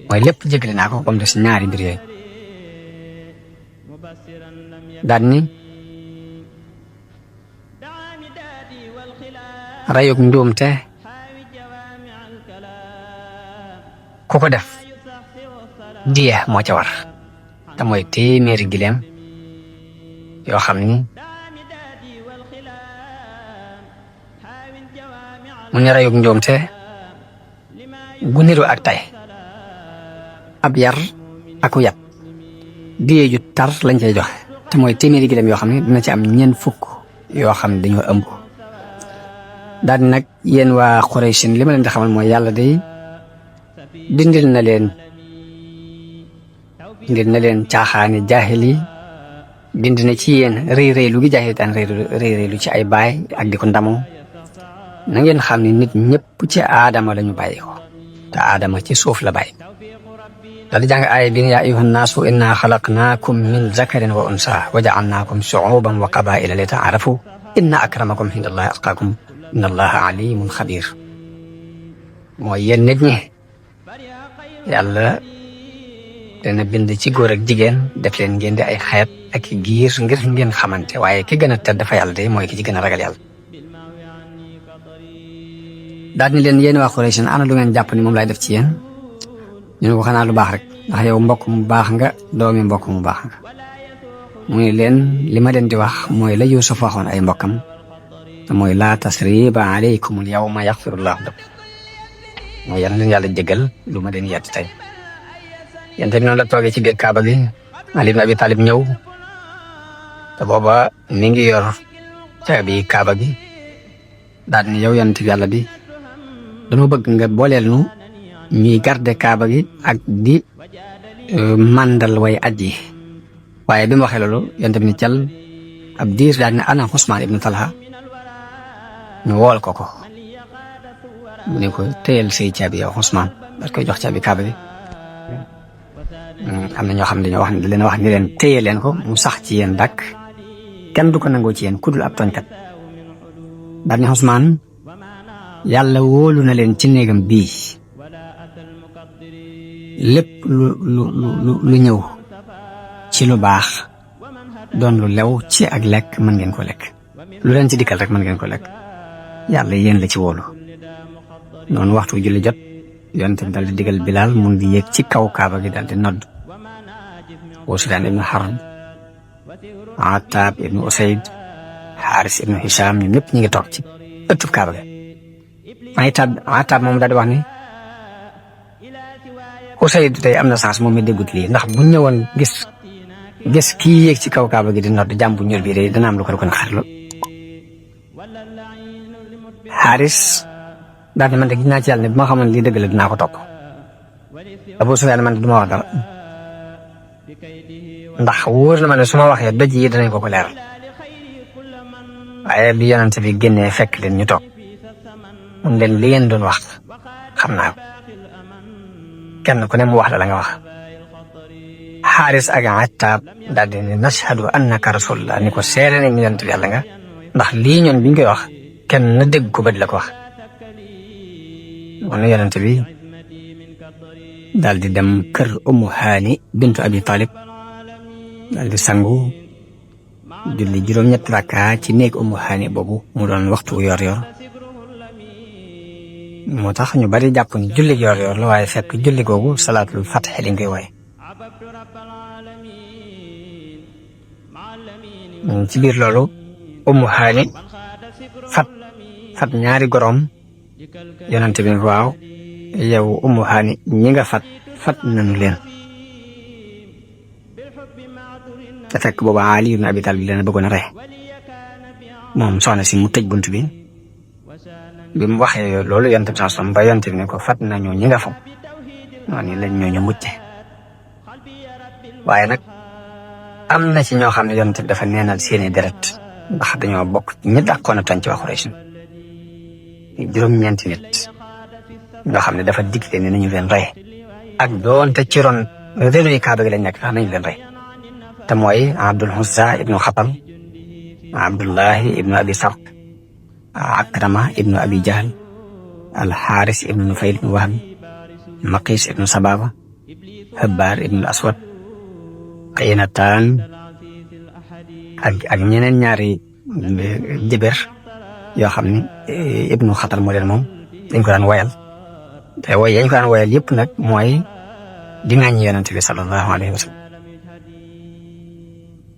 mooy lépp jégle naa ko ba mu des ñaari mbir yooyu daan ni rayug njuumte ku ko def diya moo ca war te mooy téeméeri gileem yoo xam ni mu ne rayug njuumte gu niru ak tay ab yar aku yat diye ju tar lañ cay joxe te mooy téeméeri gileem yoo xam ne dina ci am ñeent fukk yoo xam ne dañoo ëmb daal di nag yéen waa Xuraysin li ma leen di xamal mooy yàlla day dindil na leen caaxaani jaahil yi bind na ci yéen rëy lu gi jaahil daan rëy lu ci ay baay ak di ko ndamoo na ngeen xam ne nit ñëpp ci aadama lañu bàyyi ko te aadama ci suuf la bàyyi daal di jàng aaya bi ne yaa ayyuhan naasu inna xalaqnaakum min zakarin wa unsa wa ja'alnaakum shu'uban wa qabaa'ila li ta'aarafu inna akramakum indallahi atqaakum inna allaha alimun xabir mooy yéen nit ñi yàlla dana bind ci góor ak jigéen def leen ngeen di ay xeet ak giir ngir ngeen xamante waaye ki gën a tedd dafa yàlla de mooy ki ci gën a ragal yàlla daal ni leen yéen waa Xuraysin ana lu ngeen jàpp ni moom laay def ci yéen ñu ne ko xanaa lu baax rek ndax yow mbokk mu baax nga doomi mbokk mu baax nga mu ne leen li ma leen di wax mooy la Yuusuf waxoon ay mbokkam te mooy laa tasriba alaykumul yawma yaxfirullahu lakum mooy yan leen yàlla jégal lu ma leen yett tey yéen tamit noonu la toogee ci biir kaaba gi Ali ibn Abi Talib ñëw te booba mi ngi yor caabi kaaba gi daal ni yow yonent yàlla bi dañoo bëgg nga booleel nu ñuy garde kaaba gi ak di mandal way aji waaye bi mu waxee loolu yonent bi ni cal ab diir daal ne ana Usmaan ibnu Talha ñu wool ko mu ne ko téyel say caabi yow Usmaan parce que jox caabi kaaba gi am na ñoo xam ne dañoo wax ne leen wax ni leen téye leen ko mu sax ci yéen dakk kenn du ko nangoo ci yéen ku dul ab tooñkat daal ni Usmaan yàlla wóolu na leen ci néegam bii lépp lu ñëw ci lu baax doon lu lew ci ak lekk mën ngeen ko lekk lu leen ci dikkal rek mën ngeen ko lekk yàlla yéen la ci wóolu noonu waxtu julli jot yonent bi daal di digal Bilaal mun di yéeg ci kaw kaaba gi daal di nodd Abu Sufyaan ibnu Harb Attaab ibnu Usayd Xaaris ibnu Hisaam ñoom ñëpp ñu ngi toog ci ëttub kaaba gi Attaab moom daal di wax ni Usayd tey am na chance moom mi déggut lii ndax bu ñëwoon gis gis kii yéeg ci kaw kaaba gi di nodd jàmm bu ñuul bi de dana am lu ko kon xar lool. Xaaris daal di man de gis naa ci yàlla ne bu ma xamoon lii dëgg la dinaa ko topp. Abu Sufyaan man du ma wax dara ndax wóor na ma ne su ma waxee doj yi danañ ko leeral. waaye bi yonent bi génnee fekk leen ñu toog mun leen li ngeen doon wax xam naa ko kenn ku ne mu wax la nga wax. Xaaris ak Attaab daal di ne nashhadu annaka rasulullah ni ko seere nañ yonent bi yàlla nga ndax lii ñoon biñ koy wax kenn na dégg ko bët la ko wax. moom yonent bi daal di dem kër Ummu Haani bintu Abi Talib daal di sangu julli juróom-ñetti rakka ci néeg Ummu Haani boobu mu doon waxtu yor-yor. moo tax ñu bari jàpp ni julli yor-yor la waaye fekk julli googu salaatul fatx liñ koy wooye. ci biir loolu Ummu Haani fat ñaari gorom yonent bi waaw yow Ummu Haani ñi nga fat nañu leen. te fekk booba Ali ibn Abi Talib leen bëggoon a rey moom soxna si mu tëj bunt bi mu waxee loolu yonent bi sallallahu alayhi wasallam ba yonent bi ne ko fat nañu ñi nga fa noonu lañ ñooñu mucce. waaye nag am na ci ñoo xam ne yonent bi dafa neenal seeni deret ndax dañoo bokk ñi dàqoon a tànn ci waa Quraysh juróom-ñeenti nit ñoo xam ne dafa digle ne nañu leen rey ak doonte ci ron réew yi Kaaba gi lañ nekk sax nañu leen rey. te mooy Abdul Uzza ibnu Xatal Abdullahi ibnu Abi Sarh Akrama ibnu Abi Jahl Al-Xaaris ibnu Nufayl ibnu Wahb Maqis ibnu Sababa Habbar ibnu Aswad Qaynataan ak ñeneen ñaari jëbër yoo xam ne ibnu Xatal moo leen moom dañ ko daan woyal te woy yañ ko daan woyal yëpp nag mooy di ŋàññi yonent bi sallallahu alayhi wa sallam.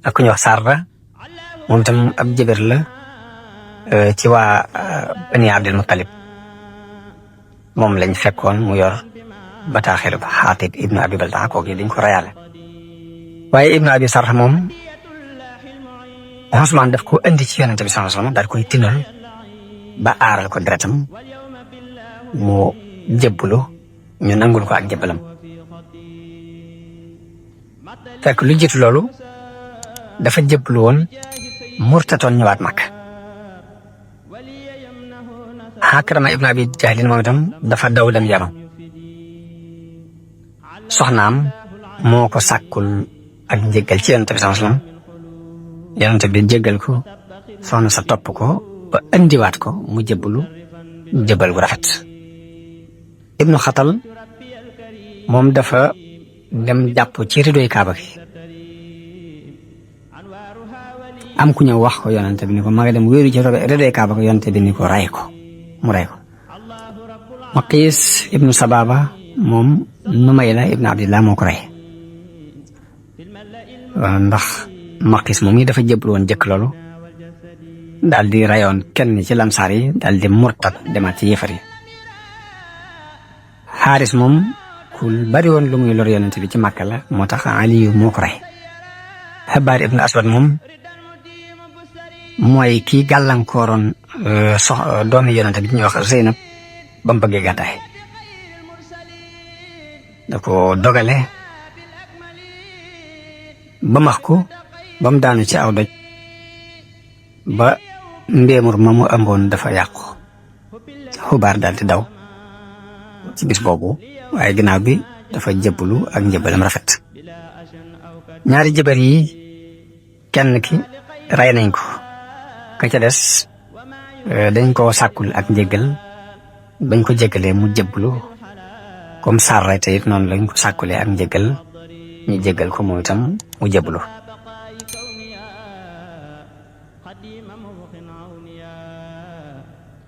ak ku ñuy wax Sarra moom itam ab jëbër la ci waa Bani Abdul Muttalib moom lañ fekkoon mu yor bataaxelu Xaatib ibnu Abi Baltaa kooku dañ ko rayaale. waaye ibnu Abi Sarh moom Usmaan daf ko indi ci yonent bi sallallahu alayhi wasallam daal koy tinal ba aaral ko deretam mu jébbalu ñu nangul ko ak jébbalam. fekk lu jiitu loolu dafa jébbalu woon murtatoon ñëwaat Makka. Akrama ibnu Abi Jahlin moom itam dafa daw dem Yaman soxnaam moo ko sàkkul ak njéggal ci yonent bi sallallahu alayhi wasallam yonent bi jéggal ko soxna sa topp ko ba indiwaat ko mu jébbalu jébbal gu rafet. ibnu Xatal moom dafa dem jàpp ci ridoy Kaaba gi am ku ñëw wax ko yonent bi ni ko ma nga dem wéeru ci ridoy Kaaba gi yonent bi ni ko ray ko mu ray ko. Maqis ibnu Sababa moom Numayla ibnu Abdillah moo ko rey ndax Maqis moom yi dafa jébbalu woon jëkk loolu daal di rayoon kenn ci lamsaar yi daal di murtad demaat ci yéefar yi. Xaaris moom ku bari woon lu muy lor yonent bi ci Màkka la moo tax Aliyu moo ko rey. Habbaar ibnu Aswad moom mooy kii gàllankooroon doomi yonent bi ñuy wax Zeynab ba mu bëggee gàddaay da ko dogale ba max ko ba mu daanu ci aw doj ba mbéemur ma mu ëmboon dafa yàqu. Xubaar daal di daw ci bis boobu waaye ginnaaw bi dafa jébbalu ak njébbalam rafet. ñaari jëbër yi kenn ki rey nañ ko ka ca des dañ ko sàkkul ak njéggal bañ ko jéggalee mu jébbalu comme Sarra te it noonu lañ ko sàkkulee ak njéggal ñu jéggal ko moom itam mu jébbalu.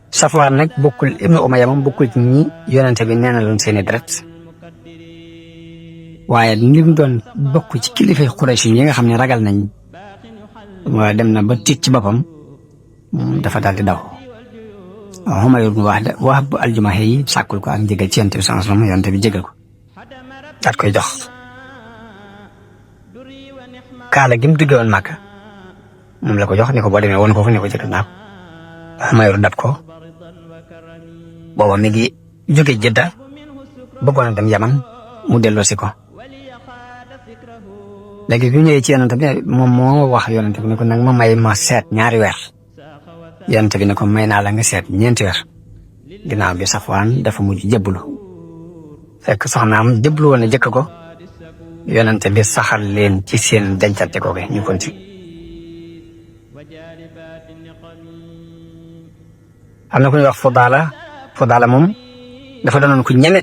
Safwaan nag bokkul ibnu Umayya moom bokkul ci ñi yonente bi nee na loon seeni deret waaye li mu doon bokk ci kilifa Quraysh yi nga xam ne ragal nañ waa dem na ba tiit ci boppam dafa daal di daw. Umayr ibn Wahb al-Jumahi yi sàkkul ko ak njégal ci yonente bi sallallahu alayhi wasallam yonente bi jégal ko daat koy jox kaala gi mu duggee woon Màkka moom la ko jox ni ko boo demee woon ko fa ni ko jëkkal naa ko Mayoro dab ko booba mi ngi jóge Jidda bëggoon a dem Yaman mu delloosi ko léegi bi ñëwee ci yonent bi moom moo wax yonent bi ne ko nag ma may ma seet ñaari weer yonent bi ne ko may naa la nga seet ñeenti weer ginnaaw bi Safwaan dafa mujj jébbalu fekk soxnaam jébbalu woon a jëkk ko yonent bi saxal leen ci seen dencante googe ñu konti am na ku ñuy wax Fodala moom dafa doonoon ku ñeme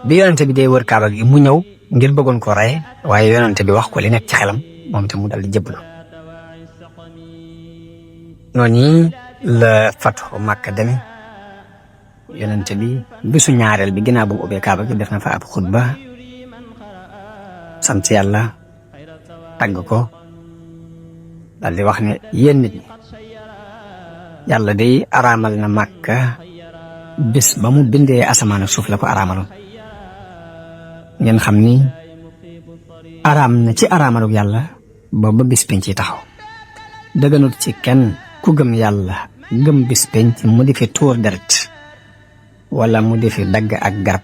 bi yonent bi dee wër Kaaba gi mu ñëw ngir bëggoon ko rey waaye yonent bi wax ko li nekk ci xelam moom itam mu dal di jébbalu noonu la Fathu Makka deme yonent bi bisu ñaareel bi ginnaaw bu mu ubbee Kaaba gi def na fa ab xutba sant yàlla tagg ko dal di wax ne yéen nit ñi yàlla day araamal na Makka bis ba mu bindee asamaan ak suuf la ko araamaloon ngeen xam ni araam na ci araamaluk yàlla ba bis penc ci taxaw dëgganut ci kenn ku gëm yàlla gëm bis penc mu di fi tuur deret wala mu di fi dagg ak garab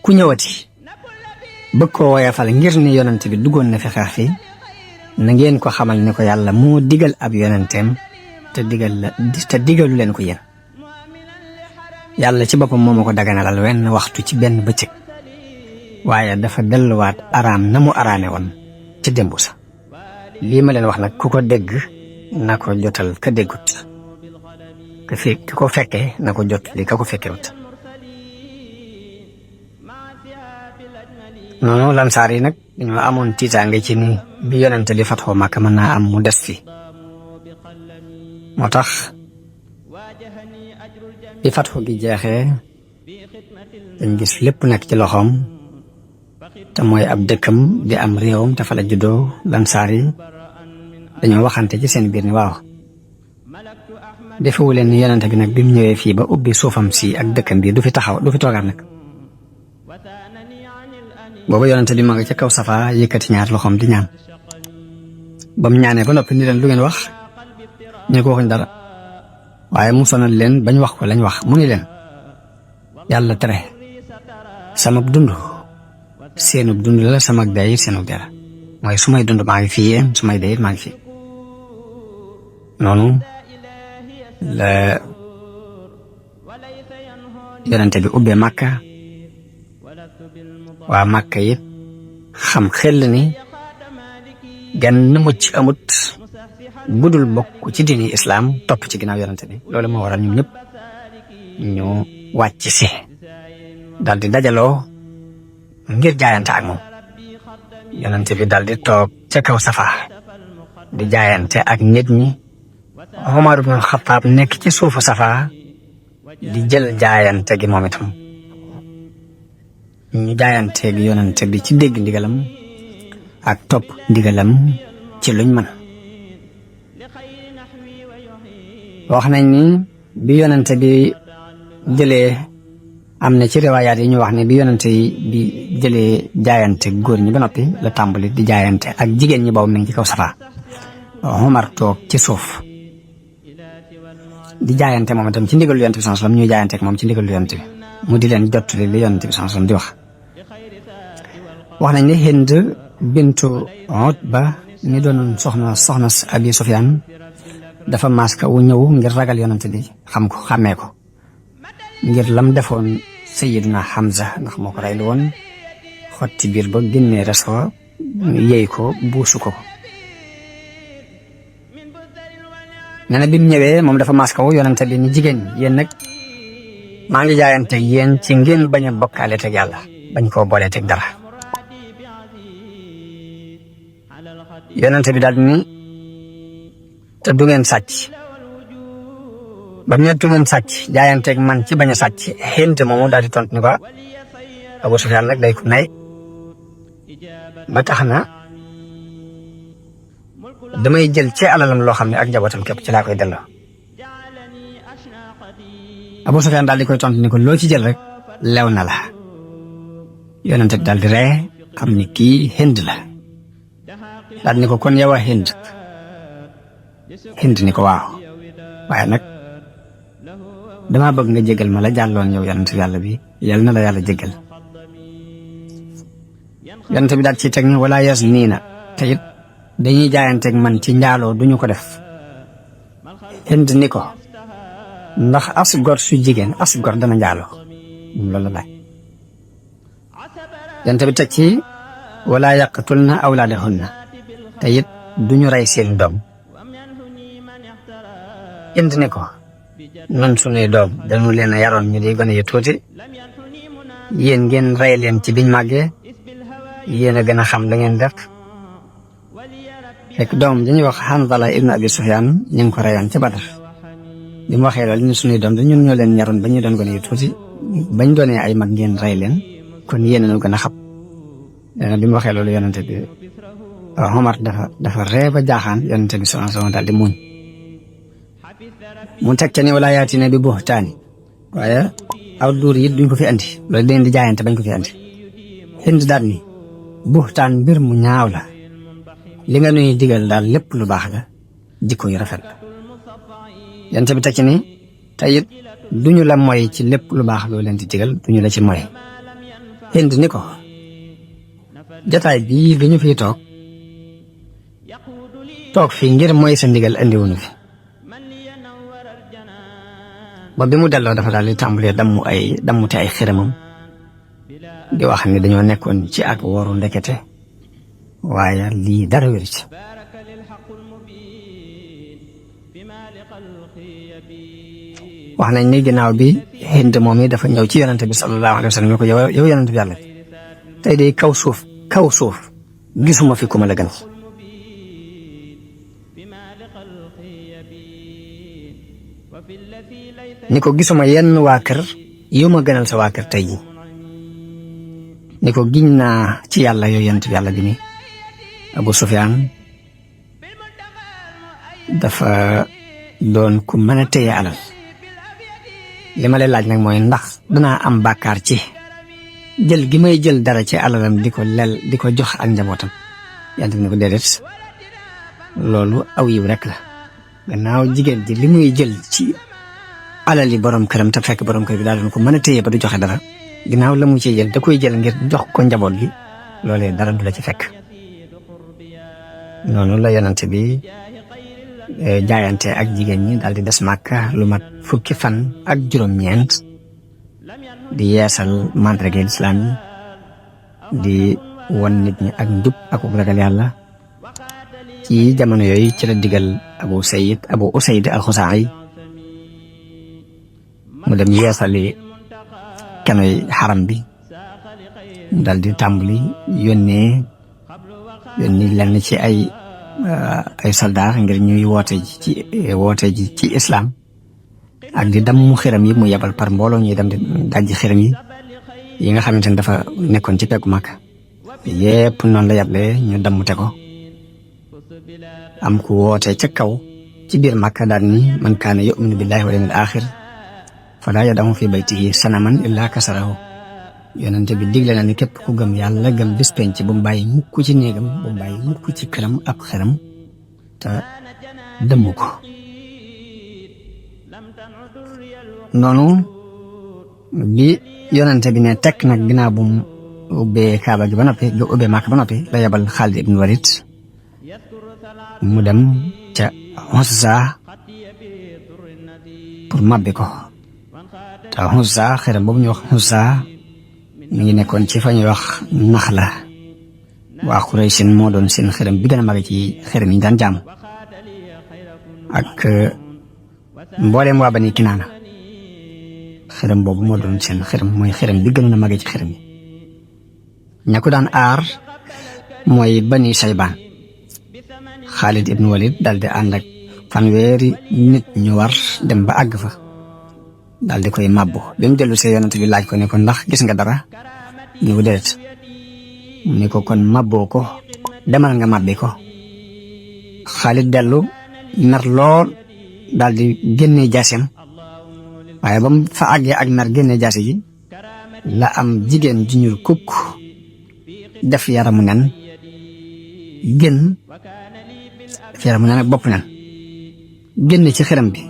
ku ñëwati bëgg koo woyafal ngir ni yonent bi duggoon na fi xeex fi na ngeen ko xamal ni ko yàlla moo digal ab yonenteem te digalu leen ko yéen yàlla ci boppam moo ma ko daganalal wenn waxtu ci benn bëccëg waaye dafa delluwaat araam na mu araame woon ci démb sa lii ma leen wax nag ku ko dégg na ko jotal ka déggut ki ko fekkee na ko jot li ka ko fekkewut noonu lansaar yi nag dañoo amoon tiitaange ci ni bi yonente li Fathu Makka mën naa am mu des fi moo tax bi Fathu gi jeexee dañ gis lépp nekk ci loxoom te mooy ab dëkkam di am réewam te fa la juddoo lansaar yi dañoo waxante ci seen biir ni waaw defewu leen ni yonente bi nag bi mu ñëwee fii ba ubbi suufam si ak dëkkam bi du fi toogaat nag booba yonente bi ma nga ca kaw Safa yëkkati ñaar loxoom di ñaan ba mu ñaanee ba noppi ni leen lu ngeen wax ñu ko waxuñ dara waaye mu sonal leen bañ wax ko lañ wax mu ni leen yàlla tere sama dund seenub dund la sama day seenub dara mooy su may dund maa ngi fii yéen su may day maa ngi fii noonu la yonente bi ubbee Makka waa Makka it xam xel ni genn mucc amut budul bokk ci diini islaam topp ci ginnaaw yonente bi loolu moo waral ñoom ñëpp ñu wàcc si dal di dajaloo ngir jaayante ak moom yonente bi dal di toog ca kaw Safa di jaayante ak nit ñi Omar ibn Khattab nekk ci suufu Safa di jël jaayante gi moom itam ñu jaayante gi yonente bi ci dégg ndigalam ak topp ndigalam ci luñ mën wax nañ ni bi yonente bi jëlee am na ci riwaayaat yi ñu wax ne bi yonente bi jëlee jaayante góor ñi ba noppi la tàmbali di jaayante ak jigéen ñi boobu mi ngi ci kaw Safa Omar toog ci suuf di jaayante moom itam ci ndigalu yonente bi sallallahu alayhi wasallam ñuy jaayante ak moom ci ndigalu yonente bi mu di leen jottali li yonente bi sallallahu alayhi wasallam di wax nañ ne Hind bintu Utba mi doon soxna Abi Sufyaan dafa maska wu ñëw ngir ragal yonante bi xam ko xàmmee ko ngir lam defoon Sayyiduna Hamza ndax moo ko reylu woon xotti biir ba génnee res ko yey ko buusu ko nee na bi mu ñëwee moom dafa maska wu yonante bi ni jigéen yéen nag maa ngi jaayante yéen ci ngeen bañ a bokkaale teg yàlla bañ koo boolee teg dara yonente bi daal ni te du ngeen sàcc ba mu ne du ngeen sàcc jaayanteeg man ci bañ a sàcc Hind moomu daal di tontu ni ko Abu Sufyaan nag day ku nay ba tax na damay jël ci alalam loo xam ne ak njabootam képp ci laa koy delloo Abu Sufyaan daal di koy tontu ni ko loo ci jël rek lew na la yonent bi daal di ree xam ni kii Hind la daal ni ko kon yow a Hind ni ko waaw waaye nag damaa bëgg nga jégal ma la jàlloon yow yonent yàlla bi yal na la yàlla jégal yonent bi daal ci teg ni wala yas nii na te it dañuy jaayanteeg man ci njaaloo duñu ko def Hind ni ko ndax as gor su jigéen as gor dana njaaloo loolu la laaj yonent bi teg ci wala yaqtulna awlaadahunna te it duñu rey seen doom Hind ni ko nun sunuy doom dañu leen a yaroon ñu di gone yu tuuti yéen ngeen rey leen ci biñ màggee yéen a gën a xam la ngeen def fekk doom dañuy wax Hanzala ibn Abi Sufyaan ñu ngi ko reyoon ca Badar bi mu waxee loolu ñun sunuy doom da ñun ñoo leen yaroon ba ñu doon gone yu tuuti bañ doonee ay mag ngeen rey leen kon yéen a ñu gën a xam bi mu waxee loolu yonente bi Omar dafa ree ba jaaxaan yonente bi sallallahu alayhi wasallam daal di muñ mu teg ca ni wala yaatina bi buhtaani waaye aw duur yi duñ ko fi andi loolu dañ di jaayante bañ ko fi andi Hind daal ni buhtaan mbir mu ñaaw la li nga nuy digal daal lépp lu baax la jikko yu rafet la yonent bi teg ci ni te it duñu la moy ci lépp lu baax loo leen di digal duñu la ci moy Hind ni ko jataay bii bi ñu fiy toog fii ngir mooy sa ndigal andiwuñu fi ba bi mu delloo dafa daal di tàmbalee dammute ay xiramam di wax ni dañoo nekkoon ci ak woru ndekete waaye lii dara wér ci wax nañ ni ginnaaw bi Hind moom yi dafa ñëw ci yonente bi sallallahu alayhi wa sallam ko yow yonente bi yàlla tey de kaw suuf gisuma fi ku ma la gën ni ko gisuma yenn waa kër yu ma gënal sa waa kër tey ji ni ko giñ naa ci yàlla yow yonent bi yàlla bi ni Abu Sufyaan dafa doon ku mën a téye alal li ma lay laaj nag mooy ndax danaa am bàkkaar ci jël gi may jël dara ci alalam di ko jox ak njabootam yonent bi ni ko déedéet loolu aw yiw rek la gannaaw jigéen ji li muy jël ci alal yi borom këram te fekk borom kër bi daal doon ko mën a téye ba du joxe dara ginnaaw la mu ciy jël da koy jël ngir jox ko njaboot gi loolee dara du la ci fekk noonu la yonent bi jaayante ak jigéen ñi daal di des Màkka lu mat fukki fan ak juróom-ñeent di yeesal mandarga lislaam yi di won nit ñi ak njub ak ragal yàlla ci jamono yooyu ci la digal Abu Usayd al-Xuzaa'i mu dem yeesali kenoy xaram bi mu dal di tàmbali yónni lenn ci ay soldaar ngir ñuy woote ji ci islam ak di damm xiram yi mu yebal par mbooloo ñuy dem di dajji xiram yi nga xamante ne dafa nekkoon ci peggu Makka yépp noonu la yeble ñu dammute ko am ku woote ca kaw ci biir Makka daal ni man kaana yu'minu billahi wal yawmil aaxir falaa yad'u fi baytihi sanaman illaa kasarahu yonente bi digle na ni képp ku gëm yàlla gëm bis penc bu mu bàyyi mukk ci néegam bu mu bàyyi mukk ci këram ab xeram te dëmm ko noonu bi yonente bi ne tekk nag ginnaaw bu mu ubbee Kaaba gi ba noppi nga ubbee Makka ba noppi la yebal Xaalid ibn Walid mu dem ca Uzza pour mabbi ko te Uzza xeram boobu ñu wax Uzza mi ngi nekkoon ci fa ñuy wax Naxla waa Quraysin moo doon seen xeram bi gën a mag ci xeram yi ñu daan jaam ak mbooleem waa Bani Kinaana xeram boobu moo doon seen xeram mooy xeram bi gënoon a mag ci xeram yi ña ko daan aar mooy Bani Saybaan Xaalid ibn Walid daal di ànd ak fanweeri nit ñu war dem ba àgg fa daal di koy màbbu bi mu dellu see yonent bi laaj ko ne ko ndax gis nga dara ñu ko déet mu ne ko kon màbboo ko demal nga màbbi ko Xaalid dellu mer lool daal di génnee jaaseem waaye ba mu fa àggee ak mer génnee jaase ji la am jigéen ju ñuul kukk def yaramu nen génn def yaramu nen ak bopp nen génn ci xiram bi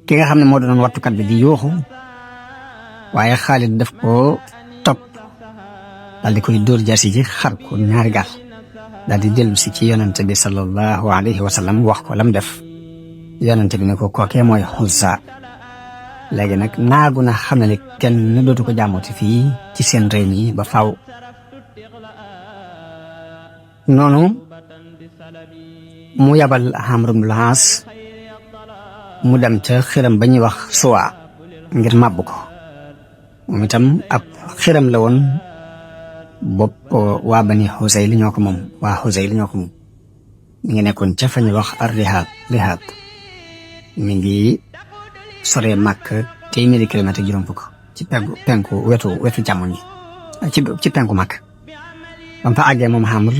ki nga xam ne moo doon wattukat bi di yuuxu waaye Xaalid daf ko topp daal di koy dóor jaasi ji xar ko ñaari gaal daal di dellu si ci yonente bi sallallahu alayhi wa sallam wax ko lam def yonente bi ne ko kookee mooy Uzza léegi nag naagu na xam ne kenn dootu ko jàmmooti fii ci seen réew mi ba faaw noonu mu yabal Amr ibn al-As mu dem ca xiram ba ñuy wax Suwa ngir màbb ko moom itam ab xiram la woon bopp waa Bani Huzayl ñoo ko moom waa Huzayl ñoo ko moom mi ngi nekkoon ca fa ñuy wax Rihaab mi ngi soree Makka 100 kilomètres ak juróom fukk ci penku wetu càmmoñ ci penku Makka ba mu fa àggee moom Amr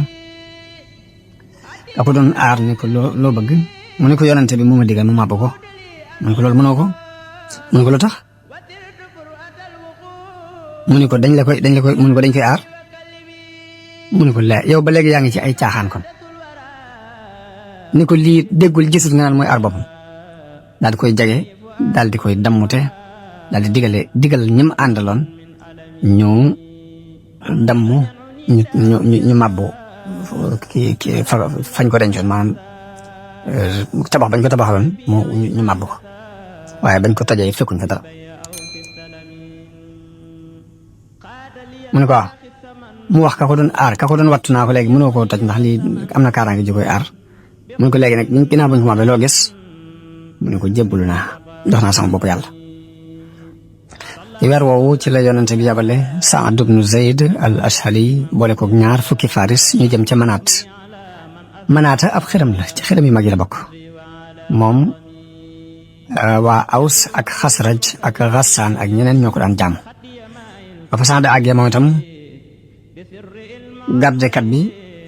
da ko doon aar ne ko loo bëgg mu ne ko yonante bi mu ma digal mu màbb ko mu ne ko loolu mënoo ko mu ne ko lu tax mu ne ko dañ koy aar mu ne ko la yow ba léegi yaa ngi ci ay caaxaan kon ni ko lii déggul gisul nga naan mooy aar boppam daal di koy jage daal di koy dammute daal di digal ñim àndaloon ñu dammu ñu màbbu fañ ko dencoon maanaam tabax bañ ko tabaxaloon ñu màbbu ko waaye bañ ko tojee fekkuñ fa dara mu ne ko waaw mu wax ka ko doon aar ka ko doon wattu naa ko léegi mënoo koo toj ndax lii am na kaaraange ji koy aar mu ne ko léegi nag ginnaaw bañ ko màbbee loo gis mu ne ko jébbalu naa jox naa sama bopp yàlla weer woowu ci la yonente bi yabale Saad ibnu Zayd al Ashhali boole ko ñaar fukki faris ñu jëm ca Manaata ab xiram la ci xiram yi mag yi la bokk moom waa Aws ak Xasraj ak Gassaan ak ñeneen ñoo ko daan jàmm ba fa Saad àggee moom itam gardekat bi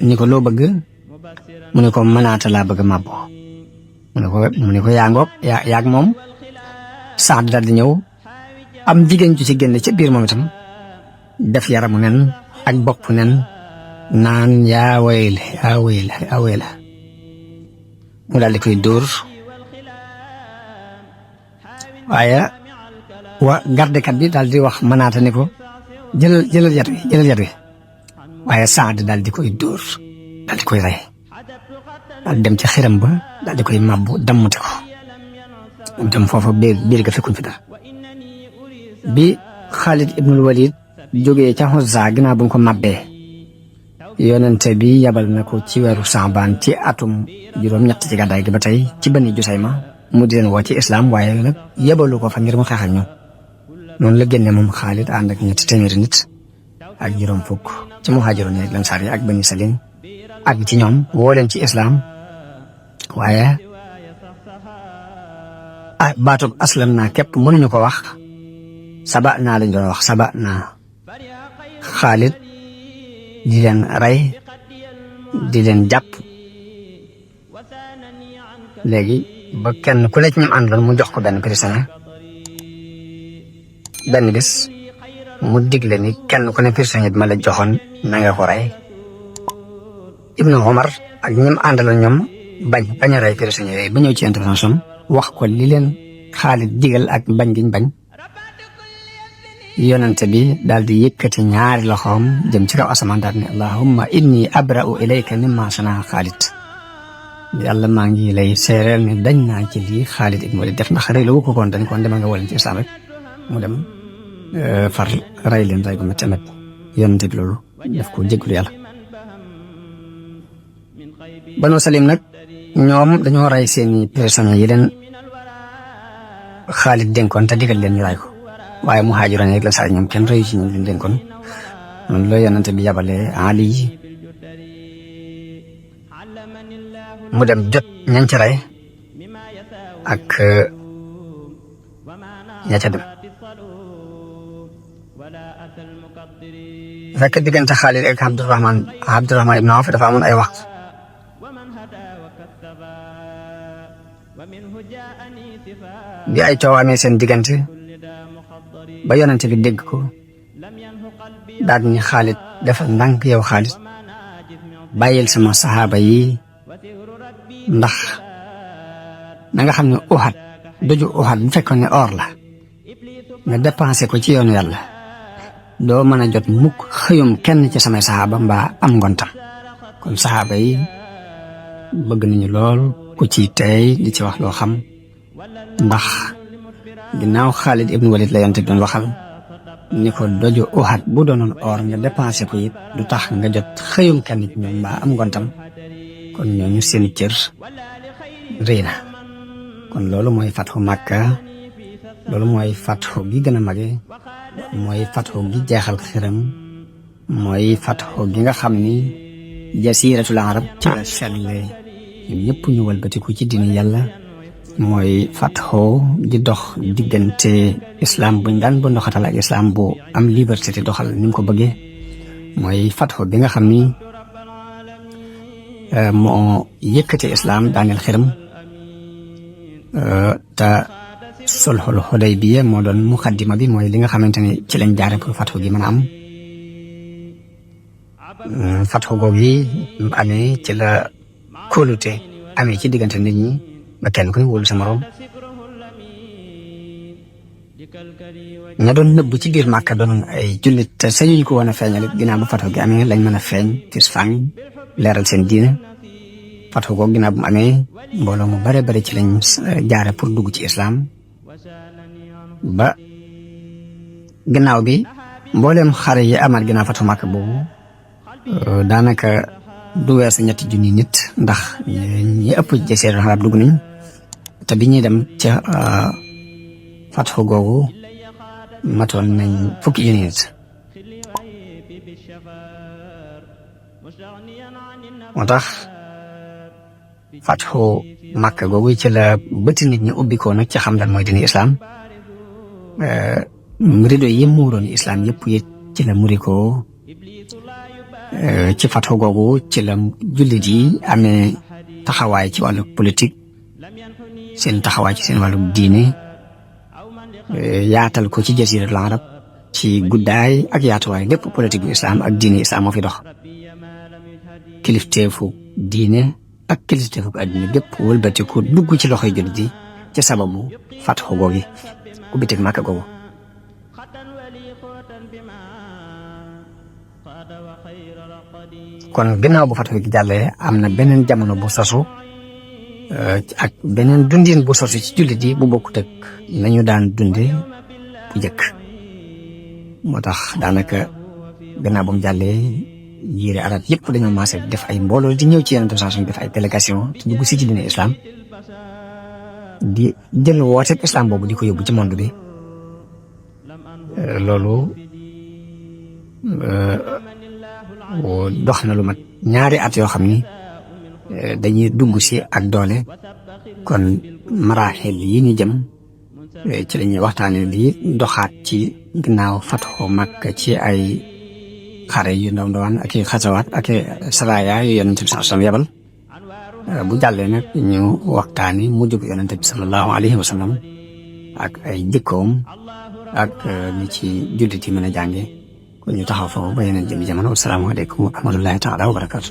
ni ko loo bëgg mu ne ko Manaata laa bëgg màbbo mu ne ko yaa ngoog yaag moom Saad daal di ñëw am jigéen ju ci génn ca biir moom itam def yaramu nen ak bopp nen naan yaa wayla mu daal di koy dóor waaye gardekat bi daal di wax Manaata ni ko jëlal yat wi waaye Saad daal di koy dóor daal di koy rey daal dem ca xiram ba daal di koy màbbu dammute ko mu dem foofa biir ga fekkuñ fi dara bi Xaalid ibnul Walid jógee ca Uzza ginnaaw bu ñu ko màbbee yonente bi yabal na ko ci weeru Saabaan ci atum juróom-ñett ci gàddaay gi ba tey ci Bani Jusayma mu di leen woo ci islam waaye nag yebalu ko fa ngir mu xeex ak ñoom noonu la génne moom Xaalid ànd ak 300 nit ak juróom fukk ci muhaajiroon ak lansaar yi ak Bani Salim ak ci ñoom woo leen ci islam waaye baatub aslam naa képp mënuñu ko wax saba naa lañ doon wax saba naa Xaalid di leen rey di leen jàpp léegi ba kenn ku ne ci ñoom àndoon mu jox ko benn prisonnier benn bis mu digle ni kenn ku ne prisonnier bi ma la joxoon na nga ko rey Ibnu Omar ak ñim àndaloon ñoom bañ a rey prisonnier yooyu ba ñëw ci intervention wax ko li leen Xaalid digal ak bañ giñ bañ yonente bi daal di yëkkati ñaari loxoom jëm ci kaw asamaan daal ne allahumma inni abra'u ilayka mimma sanaa Xaalid yàlla maa ngi lay seereel ne dañ naa ci lii Xaalid ibn Walid def ndax rey la wu ko koon dañ koon demal nga waleen ci islam rek mu dem far rey leen rey gu métti métti yonente bi loolu daf ko jégalu yàlla Banu Salim nag ñoom dañoo rey seeni prisonniers yi leen Xaalid dénkoon te digal leen ñu ray ko waaye muhaajiroon rek la saa ñoom kenn reyu ci ñu leen dénkoon noonu la yonente bi yabalee Ali mu dem jot ñañ ci rey ak ña ca dem fekk diggante Xaalid ak Abdurahman ibn Awf dafa amoon ay waxtu bi ay coow amee seen diggante ba yonent bi dégg ko daal ni Xaalid defal ndànk yow Xaalid bàyyil sama saxaaba yi ndax na nga xam ne Uhud doju Uhud bu fekkoon ne or la nga dépensé ko ci yoonu yàlla doo mën a jot mukk xëyum kenn ci samay saxaaba mbaa am ngontam kon saxaaba yi bëgg nañu lool ku ci tey li ci wax loo xam ndax ginnaaw Xaalid ibn Walid la yonent bi doon waxal ni ko doju Uhud bu doonoon or nga dépensé ko it du tax nga jot xëyum kenn ci ñoom mbaa am ngontam kon ñooñu seen cër rëy na kon loolu mooy fatxu Makka loolu mooy fatxu gi gën a mage mooy fatxu gi jeexal xiram mooy fatxu gi nga xam ni jasiratul arab ci la selle ñoom ñëpp ñu walbatiku ci diini yàlla mooy fatxu di dox diggante islam buñ daan bu ndoxatal ak islam bu am liberté te doxal ni mu ko bëggee mooy fatxu bi nga xam ni moo yëkkate islam daaneel xiram te sulhul Hudaybiya moo doon muqaddima bi mooy li nga xamante ne ci lañ jaare pour fatxu gi mën a am fatxu googu yi amee ci la kóolute amee ci diggante nit ñi ba kenn ku ne wóolu sa morom ña doon nëbb ci biir Màkka doon ay jullit te sañuñ ko woon a feeñal it ginnaaw bu fatxu gi amee lañ mën a feeñ fis fang leeral seen diine fatxu googu ginnaaw bu mu amee mbooloo mu bare bare ci lañ jaare pour dugg ci islam ba ginnaaw bi mbooleem xare yi amaat ginnaaw fatxu Màkka boobu daanaka du weesu 3 junni nit ndax ñi ëpp ci jasiiratul arab dugg nañ te bi ñuy dem ca fatxu googu matoon nañ 10 junni nit moo tax fatxu Makka googu ci la bëti nit ñi ubbikoo nag ci xam lan mooy diine islam rido yi muuroon islam yëpp yi ci la murikoo ci fatxu googu ci la jullit yi amee taxawaay ci wàllu politique seen taxawaay ci seen wàllu diine yaatal ko ci jasiratul arab ci guddaay ak yaatuwaay lépp politique bu islam ak diine islam moo fi dox kilifteefu diine ak kilifteefu àddina gépp wëlbatiku dugg ci loxoy jullit yi ci sababu fatxu googu ubbiteg Makka googu kon ginnaaw bu fatxu gi jàllee am na beneen jamono bu sosu ak beneen dundin bu sosu ci jullit yi bu bokkut ak nañu daan dunde bu njëkk moo tax daanaka gannaaw bu mu jàllee yére arab yëpp dañoo maase def ay mbooloo di ñëw ci yenn station def ay délégation te dugg si ci diine islam di jël wooteeb islam boobu di ko yóbbu ci monde bi loolu dox na lu mat 2 at yoo xam ni dañuy dugg si ak doole kon maraaxil yi ñu jëm ci la ñuy waxtaane li doxaat ci ginnaaw fatxu Makka ci ay xare yu ndaw ndawaan ak i xasawaat ak i saraya yu yonente bi sallallahu alayhi wa sallam yebal bu jàllee nag ñu waxtaani mujj bu yonente bi sallallahu alayhi wa sallam ak ay jikkoom ak li ci jullit yi mën a jànge kon ñu taxaw foofu ba yeneen jëmi jamono asalaamaaleykum wa rahmatullahi taala wa barakatu